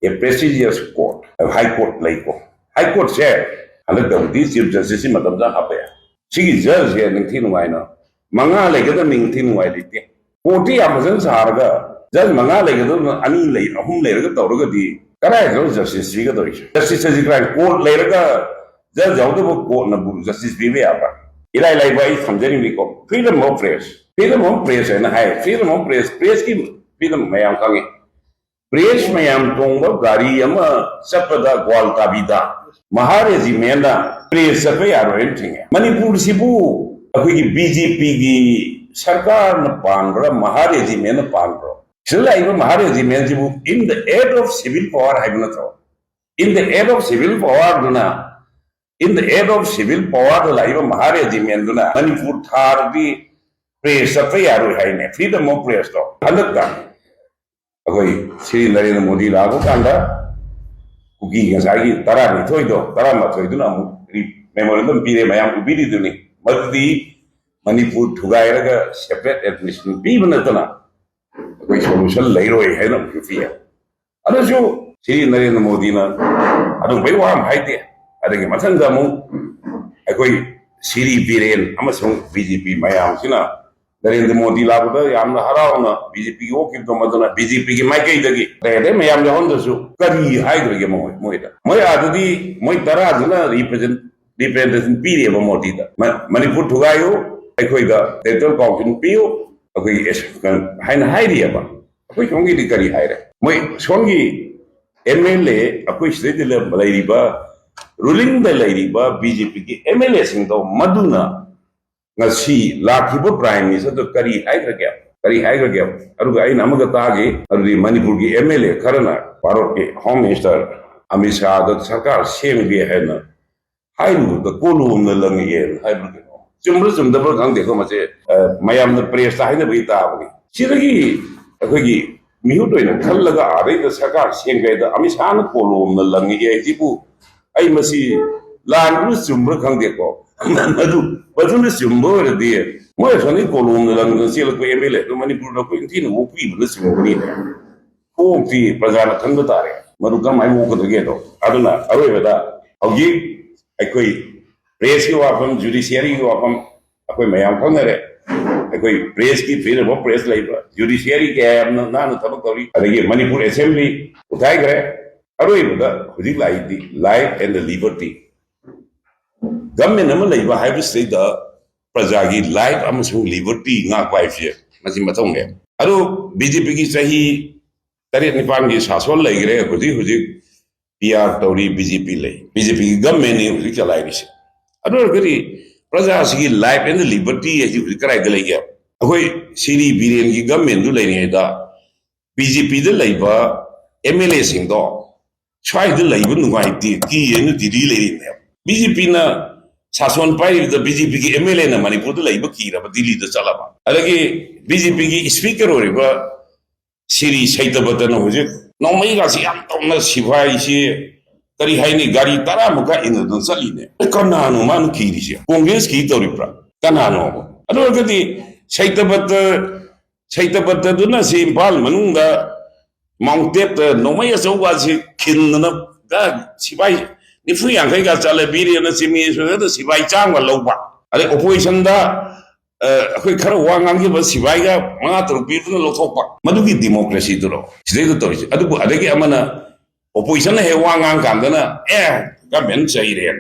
a prestigious court, high court ꯂꯩꯀꯣ꯫ ꯍꯥꯏ ꯀꯣꯔꯠꯁꯦ ꯍꯟꯗꯛꯇꯕꯨꯗꯤ ꯆꯤꯐ ꯖꯁꯇꯤꯁꯁꯤ ꯃꯇꯝ ꯆꯥꯅ ꯍꯥꯞꯄ ꯌꯥꯏ꯫ ꯁꯤꯒꯤ ꯖꯖꯁꯦ ꯅꯤꯡꯊꯤ ꯅꯨꯡꯉꯥꯏꯅ ꯃꯉꯥ ꯂꯩꯒꯗꯕ ꯅꯤꯡꯊꯤ ꯅꯨꯡꯉꯥꯏ ꯂꯩꯇꯦ꯫ ꯀꯣꯔꯠꯇꯤ ꯌꯥꯝ ꯐꯖꯅ ꯁꯥꯔꯒ ꯖꯖ ꯃꯉꯥ ꯂꯩꯒꯗꯕꯅ ꯑꯅꯤ ꯂꯩ, ꯑꯍꯨꯝ ꯂꯩꯔꯒ ꯇꯧꯔꯒꯗꯤ ꯀꯗꯥꯏꯗꯅꯣ ꯖꯁꯇꯤꯁ ꯄꯤꯒꯗꯧꯔꯤꯁꯦ? ꯖꯁꯇꯤꯁ ꯑꯁꯤ ꯀꯗꯥꯏ? ꯀꯣꯔꯠ ꯂꯩꯔꯒ ꯖꯁ ꯌꯥꯎꯗꯕ ꯀꯣꯔꯠꯅꯕꯨ ꯖꯁꯇꯤꯁ ꯄꯤꯕ ꯌꯥꯕ꯭ꯔꯥ? ꯏꯔꯥꯏ ꯂꯥꯏꯕ ꯑꯩ ꯊꯝꯖꯅꯤꯡꯉꯤꯀꯣ, freedom of press, freedom of press ꯍꯥꯏꯅ ꯍꯥꯏ꯫ Freedom of press, pressꯀꯤ freedom ꯃꯌꯥꯝ ꯈꯪꯉꯤ꯫ ꯄ꯭ꯔꯦꯁ ꯃꯌꯥꯝ ꯇꯣꯡꯕ ꯒꯥꯔꯤ ꯑꯃ ꯆꯠꯄꯗ ꯒ꯭ꯋꯥꯜ ꯀꯥꯕꯤꯗ ꯃꯍꯥ ꯔꯦꯖꯤꯃꯦꯟꯅ ꯄ꯭ꯔꯦꯁ ꯆꯠꯄ ꯌꯥꯔꯣꯏꯅ ꯊꯤꯡꯉꯦ꯫ ꯃꯅꯤꯄꯨꯔꯁꯤꯕꯨ ꯑꯩꯈꯣꯏꯒꯤ ꯕꯤ ꯖꯦ ꯄꯤꯒꯤ ꯁꯔꯀꯥꯔꯅ ꯄꯥꯟꯕ꯭ꯔꯥ, ꯃꯍꯥ ꯔꯦꯖꯤꯃꯦꯟꯅ ꯄꯥꯟꯕ꯭ꯔꯣ? ꯁꯤꯗ ꯂꯥꯛꯏꯕ ꯃꯍꯥ ꯔꯦꯖꯤꯃꯦꯟꯁꯤꯕꯨ in the aid of civil power ꯍꯥꯏꯕ ꯅꯠꯇ꯭ꯔꯣ? In the aid of civil powerꯗꯨꯅ, in the aid of civil powerꯗ ꯂꯥꯛꯏꯕ ꯃꯍꯥ ꯔꯦꯖꯤꯃꯦꯟꯗꯨꯅ ꯃꯅꯤꯄꯨꯔ ꯊꯥꯗꯗꯤ ꯄ꯭ꯔꯦꯁ ꯆꯠꯄ ꯌꯥꯔꯣꯏ ꯍꯥꯏꯅꯦ, freedom of pressꯇꯣ꯫ ꯍꯟꯗꯛꯇ ꯑꯩꯈꯣꯏ ꯁ꯭ꯔꯤ ꯅꯔꯦꯟꯗ꯭ꯔ ꯃꯣꯗꯤ ꯂꯥꯛꯄ ꯀꯥꯟꯗ ꯀꯨꯀꯤ ꯉꯁꯥꯏꯒꯤ ꯇꯔꯥꯅꯤꯊꯣꯏꯗꯣ, ꯇꯔꯥꯃꯥꯊꯣꯏꯗꯨꯅ ꯑꯃꯨꯛ memorandum ꯄꯤꯔꯦ, ꯃꯌꯥꯝ ꯎꯕꯤꯔꯤꯗꯨꯅꯤ꯫ ꯃꯗꯨꯗꯤ ꯃꯅꯤꯄꯨꯔ ꯊꯨꯒꯥꯏꯔꯒ separate administration ꯄꯤꯕ ꯅꯠꯇꯅ ꯑꯩꯈꯣꯏ solution ꯂꯩꯔꯣꯏ ꯍꯥꯏꯅ ꯑꯃꯨꯛꯁꯨ ꯄꯤꯌꯦ꯫ ꯑꯗꯨꯁꯨ ꯁ꯭ꯔꯤ ꯅꯔꯦꯟꯗ꯭ꯔ ꯃꯣꯗꯤꯅ ꯑꯗꯨꯝꯕꯩ ꯋꯥ ꯑꯃ ꯍꯥꯏꯗꯦ꯫ ꯑꯗꯒꯤ ꯃꯊꯪꯗ ꯑꯃꯨꯛ ꯑꯩꯈꯣꯏ ꯁ꯭ꯔꯤ ꯕꯤꯔꯦꯟ ꯑꯃꯁꯨꯡ ꯕꯤ ꯖꯦ ꯄꯤ ꯃꯌꯥꯝꯁꯤꯅ ꯅꯔꯦꯟꯗ꯭ꯔ ꯃꯣꯗꯤ ꯂꯥꯛꯄꯗ ꯌꯥꯝꯅ ꯍꯔꯥꯎꯅ ꯕꯤ ꯖꯦ ꯄꯤꯒꯤ ꯑꯣꯛꯈꯤꯕꯗꯣ, ꯃꯗꯨꯅ ꯕꯤ ꯖꯦ ꯄꯤꯒꯤ ꯃꯥꯏꯀꯩꯗꯒꯤ ꯑꯇꯩ ꯑꯇꯩ ꯃꯌꯥꯝ ꯌꯥꯎꯍꯟꯗ꯭ꯔꯁꯨ ꯀꯔꯤ ꯍꯥꯏꯈ꯭ꯔꯒꯦ ꯃꯣꯏ, ꯃꯣꯏꯗ? ꯃꯣꯏ ꯑꯗꯨꯗꯤ ꯃꯣꯏ ꯇꯔꯥꯗꯨꯅ represent-, representation ꯄꯤꯔꯦꯕ ꯃꯣꯗꯤꯗ, "ꯃ-, ꯃꯅꯤꯄꯨꯔ ꯊꯨꯒꯥꯏꯌꯨ, ꯑꯩꯈꯣꯏꯗ ꯇꯦꯔꯤꯇꯣꯔꯤꯌꯦꯜ ꯀꯥꯎꯟꯁꯤꯜ ꯄꯤꯌꯨ, ꯑꯩꯈꯣꯏꯒꯤ ꯑꯦꯁ-, ꯀꯩꯅꯣ ꯍꯥꯏꯅ ꯍꯥꯏꯔꯤꯑꯕ꯫ ꯑꯩꯈꯣꯏ ꯁꯣꯝꯒꯤꯗꯤ ꯀꯔꯤ ꯍꯥꯏꯔꯦ?" ꯃꯣꯏ ꯁꯣꯝꯒꯤ ꯑꯦꯝ ꯑꯦꯜ ꯑꯦ, ꯑꯩꯈꯣꯏ ꯁꯤꯗꯩꯗ ꯂꯩ-, ꯂꯩꯔꯤꯕ, ꯔꯨꯂꯤꯡꯗ ꯂꯩꯔꯤꯕ ꯕꯤ ꯖꯦ ꯄꯤꯒꯤ ꯑꯦꯝ ꯑꯦꯜ ꯑꯦꯁꯤꯡꯗꯣ ꯃꯗꯨꯅ ꯉꯁꯤ ꯂꯥꯛꯈꯤꯕ ꯄ꯭ꯔꯥꯏꯝ ꯃꯤꯅꯤꯁꯇꯔꯗꯣ ꯀꯔꯤ ꯍꯥꯏꯈ꯭ꯔꯒꯦ? ꯀꯔꯤ ꯍꯥꯏꯈ꯭ꯔꯒꯦ? ꯑꯗꯨꯒ ꯑꯩꯅ ꯑꯃꯒ ꯇꯥꯈꯤ, ꯑꯗꯨꯗꯤ ꯃꯅꯤꯄꯨꯔꯒꯤ ꯑꯦꯝ ꯑꯦꯜ ꯑꯦ ꯈꯔꯅ ꯚꯥꯔꯠꯀꯤ ꯍꯣꯝ ꯃꯤꯅꯤꯁꯇꯔ ꯑꯃꯤꯠ ꯁꯥꯍꯗ ꯁꯔꯀꯥꯔ ꯁꯦꯝꯒꯦ ꯍꯥꯏꯅ ꯍꯥꯏꯔꯨꯕꯗ ꯀꯣꯂꯣꯝꯅ ꯂꯪꯉꯛꯑꯦꯅ ꯍꯥꯏꯕ꯭ꯔꯥ ꯀꯩꯅꯣ? ꯆꯨꯝꯕ꯭ꯔꯥ ꯆꯨꯝꯗꯕ꯭ꯔꯥ ꯈꯪꯗꯦꯀꯣ, ꯃꯁꯦ, ꯑ, ꯃꯌꯥꯝꯅ ꯄ꯭ꯔꯦꯁꯇ ꯍꯥꯏꯅꯕꯒꯤ ꯇꯥꯕꯅꯤ꯫ ꯁꯤꯗꯒꯤ ꯑꯩꯈꯣꯏꯒꯤ ꯃꯤꯍꯨꯠ ꯑꯣꯏꯅ ꯈꯜꯂꯒ ꯑꯥꯗꯩꯗ ꯁꯔꯀꯥꯔ ꯁꯦꯝꯒꯦ ꯍꯥꯏꯗ ꯑꯃꯤꯠ ꯁꯥꯍꯅ ꯀꯣꯂꯣꯝꯅ ꯂꯪꯉꯛꯑꯦ ꯍꯥꯏꯁꯤꯕꯨ ꯑꯩ ꯃꯁꯤ ꯂꯥꯟꯕ꯭ꯔꯥ ꯆꯨꯝꯕ꯭ꯔꯥ ꯈꯪꯗꯦꯀꯣ꯫ ꯃꯗꯨ, ꯃꯗꯨꯅ ꯆꯨꯝꯕ ꯑꯣꯏꯔꯗꯤ ꯃꯣꯏ ꯑꯁꯣꯝꯗꯒꯤ ꯀꯣꯂꯣꯝꯅ ꯂꯪꯗꯅ ꯆꯦꯜꯂꯛꯄ MLA ꯑꯗꯨ ꯃꯅꯤꯄꯨꯔꯗ ꯑꯩꯈꯣꯏ ꯅꯤꯡꯊꯤꯅ ꯑꯣꯛꯄꯤꯕꯅ ꯆꯨꯝꯕꯅꯤꯅꯦ꯫ ꯀꯣꯛꯇꯤ ꯄ꯭ꯔꯖꯥꯅ ꯈꯟꯕ ꯇꯥꯔꯦ ꯃꯗꯨ ꯀꯔꯝꯍꯥꯏꯅ ꯑꯣꯛꯀꯗꯒꯦꯗꯣ꯫ ꯑꯗꯨꯅ ꯑꯔꯣꯏꯕꯗ ꯍꯧꯖꯤꯛ ꯑꯩꯈꯣꯏ press ꯀꯤ ꯋꯥꯐꯝ, judiciary ꯒꯤ ꯋꯥꯐꯝ ꯑꯩꯈꯣꯏ ꯃꯌꯥꯝ ꯈꯪꯅꯔꯦ꯫ ꯑꯩꯈꯣꯏ press ꯀꯤ freedom of press ꯂꯩꯕ, judiciary ꯀꯌꯥ ꯌꯥꯝꯅ ꯅꯥꯟꯅ ꯊꯕꯛ ꯇꯧꯔꯤ, ꯑꯗꯒꯤ ꯃꯅꯤꯄꯨꯔ assembly ꯎꯊꯥꯏꯈ꯭ꯔꯦ꯫ ꯑꯔꯣꯏꯕꯗ ꯍꯧꯖꯤꯛ ꯂꯥꯛꯏꯗꯤ life and the liberty꯫ Government ꯑꯃ ꯂꯩꯕ ꯍꯥꯏꯕꯁꯤꯗꯩꯗ ꯄ꯭ꯔꯖꯥꯒꯤ life ꯑꯃꯁꯨꯡ liberty ꯉꯥꯛꯄ ꯍꯥꯏꯕꯁꯦ ꯃꯁꯤ ꯃꯊꯧꯅꯦ꯫ ꯑꯗꯣ BJP ꯒꯤ ꯆꯍꯤ ꯇꯔꯦꯠ ꯅꯤꯄꯥꯟꯒꯤ ꯁꯥꯁꯣꯟ ꯂꯩꯈ꯭ꯔꯦ꯫ ꯍꯧꯖꯤꯛ ꯍꯧꯖꯤꯛ PR ꯇꯧꯔꯤ, BJP ꯂꯩ, BJP ꯒꯤ government ꯅꯤ ꯍꯧꯖꯤꯛ ꯆꯂꯥꯏꯔꯤꯁꯦ꯫ ꯑꯗꯨ ꯑꯣꯏꯔꯒꯗꯤ ꯄ꯭ꯔꯖꯥꯁꯤꯒꯤ life and liberty ꯍꯥꯏꯁꯤ ꯍꯧꯖꯤꯛ ꯀꯗꯥꯏꯗ ꯂꯩꯒꯦ? ꯑꯩꯈꯣꯏ ꯁꯤꯔꯤ ꯕꯤꯔꯦꯟꯒꯤ government ꯗꯨ ꯂꯩꯔꯤꯉꯩꯗ BJP ꯗ ꯂꯩꯕ MLA ꯁꯤꯡꯗꯣ ꯁ꯭ꯋꯥꯏꯗ ꯂꯩꯕ ꯅꯨꯡꯉꯥꯏꯇꯦ, ꯀꯤꯌꯦꯅ ꯗꯤꯜꯂꯤ ꯂꯩꯔꯤꯅꯦꯕ꯫ BJP ꯅ ꯁꯥꯁꯣꯟ ꯄꯥꯏꯔꯤꯕꯗ BJP ꯒꯤ MLA ꯅ ꯃꯅꯤꯄꯨꯔꯗ ꯂꯩꯕ ꯀꯤꯔꯕ ꯗꯤꯜꯂꯤꯗ ꯆꯠꯂꯕ꯫ ꯑꯗꯒꯤ BJP ꯒꯤ speaker ꯑꯣꯏꯔꯤꯕ ꯁꯤꯔꯤ ꯁꯩꯇꯕꯇꯅ ꯍꯧꯖꯤꯛ ꯅꯣꯡꯃꯩꯒꯁꯤ ꯌꯥꯝ ꯇꯧꯅ ꯁꯤꯐꯥꯏꯁꯤ ꯀꯔꯤ ꯍꯥꯏꯅꯤ, ꯒꯥꯔꯤ ꯇꯔꯥꯃꯨꯛꯀ ꯏꯟꯅꯗꯨꯅ ꯆꯠꯂꯤꯅꯦ꯫ ꯀꯅꯥꯅꯣ ꯃꯥꯅ ꯀꯤꯔꯤꯁꯦ? ꯀꯣꯡꯒ꯭ꯔꯦꯁ ꯀꯤ ꯇꯧꯔꯤꯕ꯭ꯔꯥ? ꯀꯅꯥꯅꯣꯕ? ꯑꯗꯨ ꯑꯣꯏꯔꯒꯗꯤ ꯁꯩꯇꯕꯇ, ꯁꯩꯇꯕꯇꯗꯨꯅ ꯁꯤ ꯏꯝꯐꯥꯜ ꯃꯅꯨꯡꯗ ꯃꯥꯎꯟꯇꯦꯞꯇ ꯅꯣꯡꯃꯩ ꯑꯆꯧꯕ ꯑꯁꯤ ꯈꯤꯟꯗꯅ ꯒ ꯁꯤꯐꯥꯏ ꯅꯤꯐꯨ ꯌꯥꯡꯈꯩꯒ ꯆꯠꯂꯦ꯫ ꯕꯤꯔꯦꯟꯅ ꯆꯤꯃꯦꯁꯣꯔꯗ ꯁꯤꯐꯥꯏ ꯆꯥꯝꯃ ꯂꯧꯕ꯫ ꯑꯗꯩ opposition ꯗ, ꯑ, ꯑꯩꯈꯣꯏ ꯈꯔ ꯋꯥ ꯉꯥꯡꯈꯤꯕ ꯁꯤꯐꯥꯏꯒ ꯃꯉꯥ ꯇꯔꯨꯛ ꯄꯤꯗꯨꯅ ꯂꯧꯊꯣꯛꯄ꯫ ꯃꯗꯨꯒꯤ democracy ꯗꯨꯔꯣ ꯁꯤꯗꯩꯗ ꯇꯧꯔꯤꯁꯦ? ꯑꯗꯨꯕꯨ ꯑꯗꯒꯤ ꯑꯃꯅ opposition ꯅ ꯍꯦꯛ ꯋꯥ ꯉꯥꯡ ꯀꯥꯟꯗꯅ, "ꯑꯦ, government ꯆꯩꯔꯦ"꯫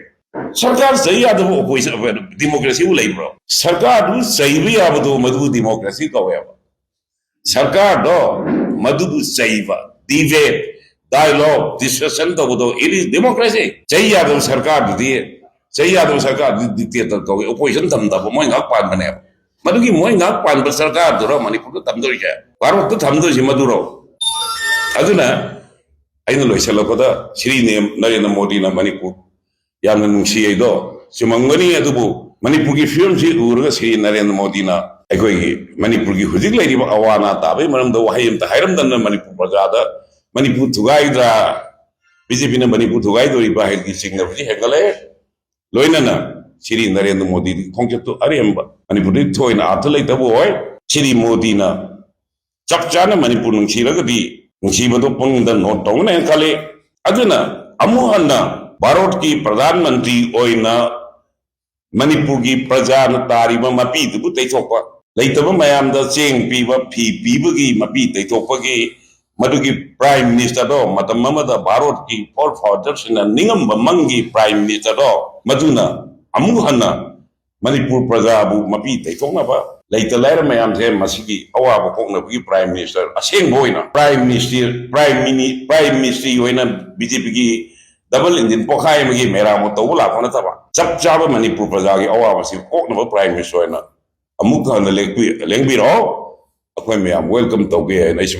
ꯁꯔꯀꯥꯔ ꯆꯩ ꯌꯥꯗꯕ opposition, democracy ꯕꯨ ꯂꯩꯕ꯭ꯔꯣ? ꯁꯔꯀꯥꯔꯗꯨ ꯆꯩꯕ ꯌꯥꯕꯗꯣ ꯃꯗꯨ democracy ꯀꯧꯋꯦꯕ꯫ ꯁꯔꯀꯥꯔꯗꯣ ꯃꯗꯨꯕꯨ ꯆꯩꯕ, debate, dialogue, discussion ꯇꯧꯕꯗꯣ, it is democracy꯫ ꯆꯩ ꯌꯥꯗꯕ ꯁꯔꯀꯥꯔꯗꯨꯗꯤ, ꯆꯩ ꯌꯥꯗꯕ ꯁꯔꯀꯥꯔꯗꯨꯗꯤ dictator ꯀꯧꯏ, opposition ꯊꯝꯗꯕ, ꯃꯣꯏ ꯉꯥꯏꯍꯥꯛ ꯄꯥꯟꯕꯅꯦꯕ꯫ ꯃꯗꯨꯒꯤ ꯃꯣꯏ ꯉꯥꯏꯍꯥꯛ ꯄꯥꯟꯕ ꯁꯔꯀꯥꯔꯗꯨꯔꯣ ꯃꯅꯤꯄꯨꯔꯗ ꯊꯝꯗꯣꯏꯁꯦ? ꯚꯥꯔꯠꯇ ꯊꯝꯗꯣꯏꯁꯦ ꯃꯗꯨꯔꯣ? ꯑꯗꯨꯅ ꯑꯩꯅ ꯂꯣꯏꯁꯤꯜꯂꯛꯄꯗ ꯁ꯭ꯔꯤ ꯅꯦꯝ-, ꯅꯔꯦꯟꯗ꯭ꯔ ꯃꯣꯗꯤꯅ ꯃꯅꯤꯄꯨꯔ ꯌꯥꯝꯅ ꯅꯨꯡꯁꯤ ꯍꯥꯏꯗꯣ ꯆꯨꯝꯃꯝꯒꯅꯤ, ꯑꯗꯨꯕꯨ ꯃꯅꯤꯄꯨꯔꯒꯤ ꯐꯤꯕꯝꯁꯤ ꯎꯔꯒ ꯁ꯭ꯔꯤ ꯅꯔꯦꯟꯗ꯭ꯔ ꯃꯣꯗꯤꯅ ꯑꯩꯈꯣꯏꯒꯤ ꯃꯅꯤꯄꯨꯔꯒꯤ ꯍꯧꯖꯤꯛ ꯂꯩꯔꯤꯕ ꯑꯋꯥ ꯑꯅꯥ ꯇꯥꯕꯒꯤ ꯃꯔꯝꯗ ꯋꯥꯍꯩ ꯑꯃꯇ ꯍꯥꯏꯔꯝꯗꯅ ꯃꯅꯤꯄꯨꯔ ꯄ꯭ꯔꯖꯥꯗ ꯃꯅꯤꯄꯨꯔ ꯊꯨꯒꯥꯏꯗ꯭ꯔꯥ, ꯕꯤ ꯖꯦ ꯄꯤꯅ ꯃꯅꯤꯄꯨꯔ ꯊꯨꯒꯥꯏꯗꯣꯔꯤꯕ꯭ꯔꯥ ꯍꯥꯏꯕꯒꯤ ꯆꯤꯡꯅꯕꯁꯤ ꯍꯦꯟꯒꯠꯂꯛꯑꯦ꯫ ꯂꯣꯏꯅꯅ ꯁ꯭ꯔꯤ ꯅꯔꯦꯟꯗ꯭ꯔ ꯃꯣꯗꯤꯒꯤ ꯈꯣꯡꯆꯠꯇꯨ ꯑꯔꯦꯝꯕ, ꯃꯅꯤꯄꯨꯔꯗ ꯊꯣꯏꯅ ꯑꯥꯔꯊ ꯂꯩꯇꯕ ꯑꯣꯏ꯫ ꯁ꯭ꯔꯤ ꯃꯣꯗꯤꯅ ꯆꯞ ꯆꯥꯅ ꯃꯅꯤꯄꯨꯔ ꯅꯨꯡꯁꯤꯔꯒꯗꯤ ꯅꯨꯡꯁꯤꯕꯗꯣ ꯄꯨꯛꯅꯤꯡꯗ ꯅꯣꯠ ꯇꯧꯒꯅꯦꯅ ꯈꯜꯂꯤ꯫ ꯑꯗꯨꯅ ꯑꯃꯨꯛ ꯍꯟꯅ ꯚꯥꯔꯠꯀꯤ ꯄ꯭ꯔꯙꯥꯟ ꯃꯟꯇ꯭ꯔꯤ ꯑꯣꯏꯅ ꯃꯅꯤꯄꯨꯔꯒꯤ ꯄ꯭ꯔꯖꯥꯅ ꯇꯥꯔꯤꯕ ꯃꯄꯤꯗꯨꯕꯨ ꯇꯩꯊꯣꯛꯄ, ꯂꯩꯇꯕ ꯃꯌꯥꯝꯗ ꯆꯦꯡ ꯄꯤꯕ, ꯐꯤ ꯄꯤꯕꯒꯤ ꯃꯄꯤ ꯇꯩꯊꯣꯛꯄꯒꯤ ꯃꯗꯨꯒꯤ ꯄ꯭ꯔꯥꯏꯝ ꯃꯤꯅꯤꯁꯇꯔꯗꯣ, ꯃꯇꯝ ꯑꯃꯗ ꯚꯥꯔꯠꯀꯤ ꯐꯣꯔ ꯐꯥꯗꯔꯁꯤꯡꯅ ꯅꯤꯡꯉꯝꯕ ꯃꯪꯒꯤ ꯄ꯭ꯔꯥꯏꯝ ꯃꯤꯅꯤꯁꯇꯔꯗꯣ, ꯃꯗꯨꯅ ꯑꯃꯨꯛ ꯍꯟꯅ ꯃꯅꯤꯄꯨꯔ ꯄ꯭ꯔꯖꯥꯕꯨ ꯃꯄꯤ ꯇꯩꯊꯣꯛꯅꯕ, ꯂꯩꯇ ꯂꯥꯏꯔ ꯃꯌꯥꯝꯁꯦ ꯃꯁꯤꯒꯤ ꯑꯋꯥꯕ ꯀꯣꯛꯅꯕꯒꯤ ꯄ꯭ꯔꯥꯏꯝ ꯃꯤꯅꯤꯁꯇꯔ ꯑꯁꯦꯡꯕ ꯑꯣꯏꯅ, ꯄ꯭ꯔꯥꯏꯝ ꯃꯤꯅꯤꯁꯇꯔ, ꯄ꯭ꯔꯥꯏꯝ ꯃꯤꯅꯤ-, ꯄ꯭ꯔꯥꯏꯝ ꯃꯤꯅꯤꯁꯇ꯭ꯔꯤ ꯑꯣꯏꯅ ꯕꯤ ꯖꯦ ꯄꯤꯒꯤ ꯗꯕꯜ ꯏꯟꯖꯤꯟ ꯄꯣꯈꯥꯏ ꯑꯃꯒꯤ ꯃꯦꯔꯥꯃ ꯇꯧꯕ ꯂꯥꯛꯄ ꯅꯠꯇꯕ, ꯆꯞ ꯆꯥꯕ ꯃꯅꯤꯄꯨꯔ ꯄ꯭ꯔꯖꯥꯒꯤ ꯑꯋꯥꯕꯁꯤ ꯀꯣꯛꯅꯕ ꯄ꯭ꯔꯥꯏꯝ ꯃꯤꯅꯤꯁꯇꯔ ꯑꯣꯏꯅ ꯑꯃꯨꯛ ꯍꯟꯅ ꯂꯦꯡꯄꯤ-, ꯂꯦꯡꯕꯤꯔꯛꯑꯣ꯫ ꯑꯩꯈꯣꯏ ꯃꯌꯥꯝ ꯋꯦꯜꯀꯝ ꯇꯧꯒꯦ ꯍꯥꯏꯅ ꯑꯩꯁꯨ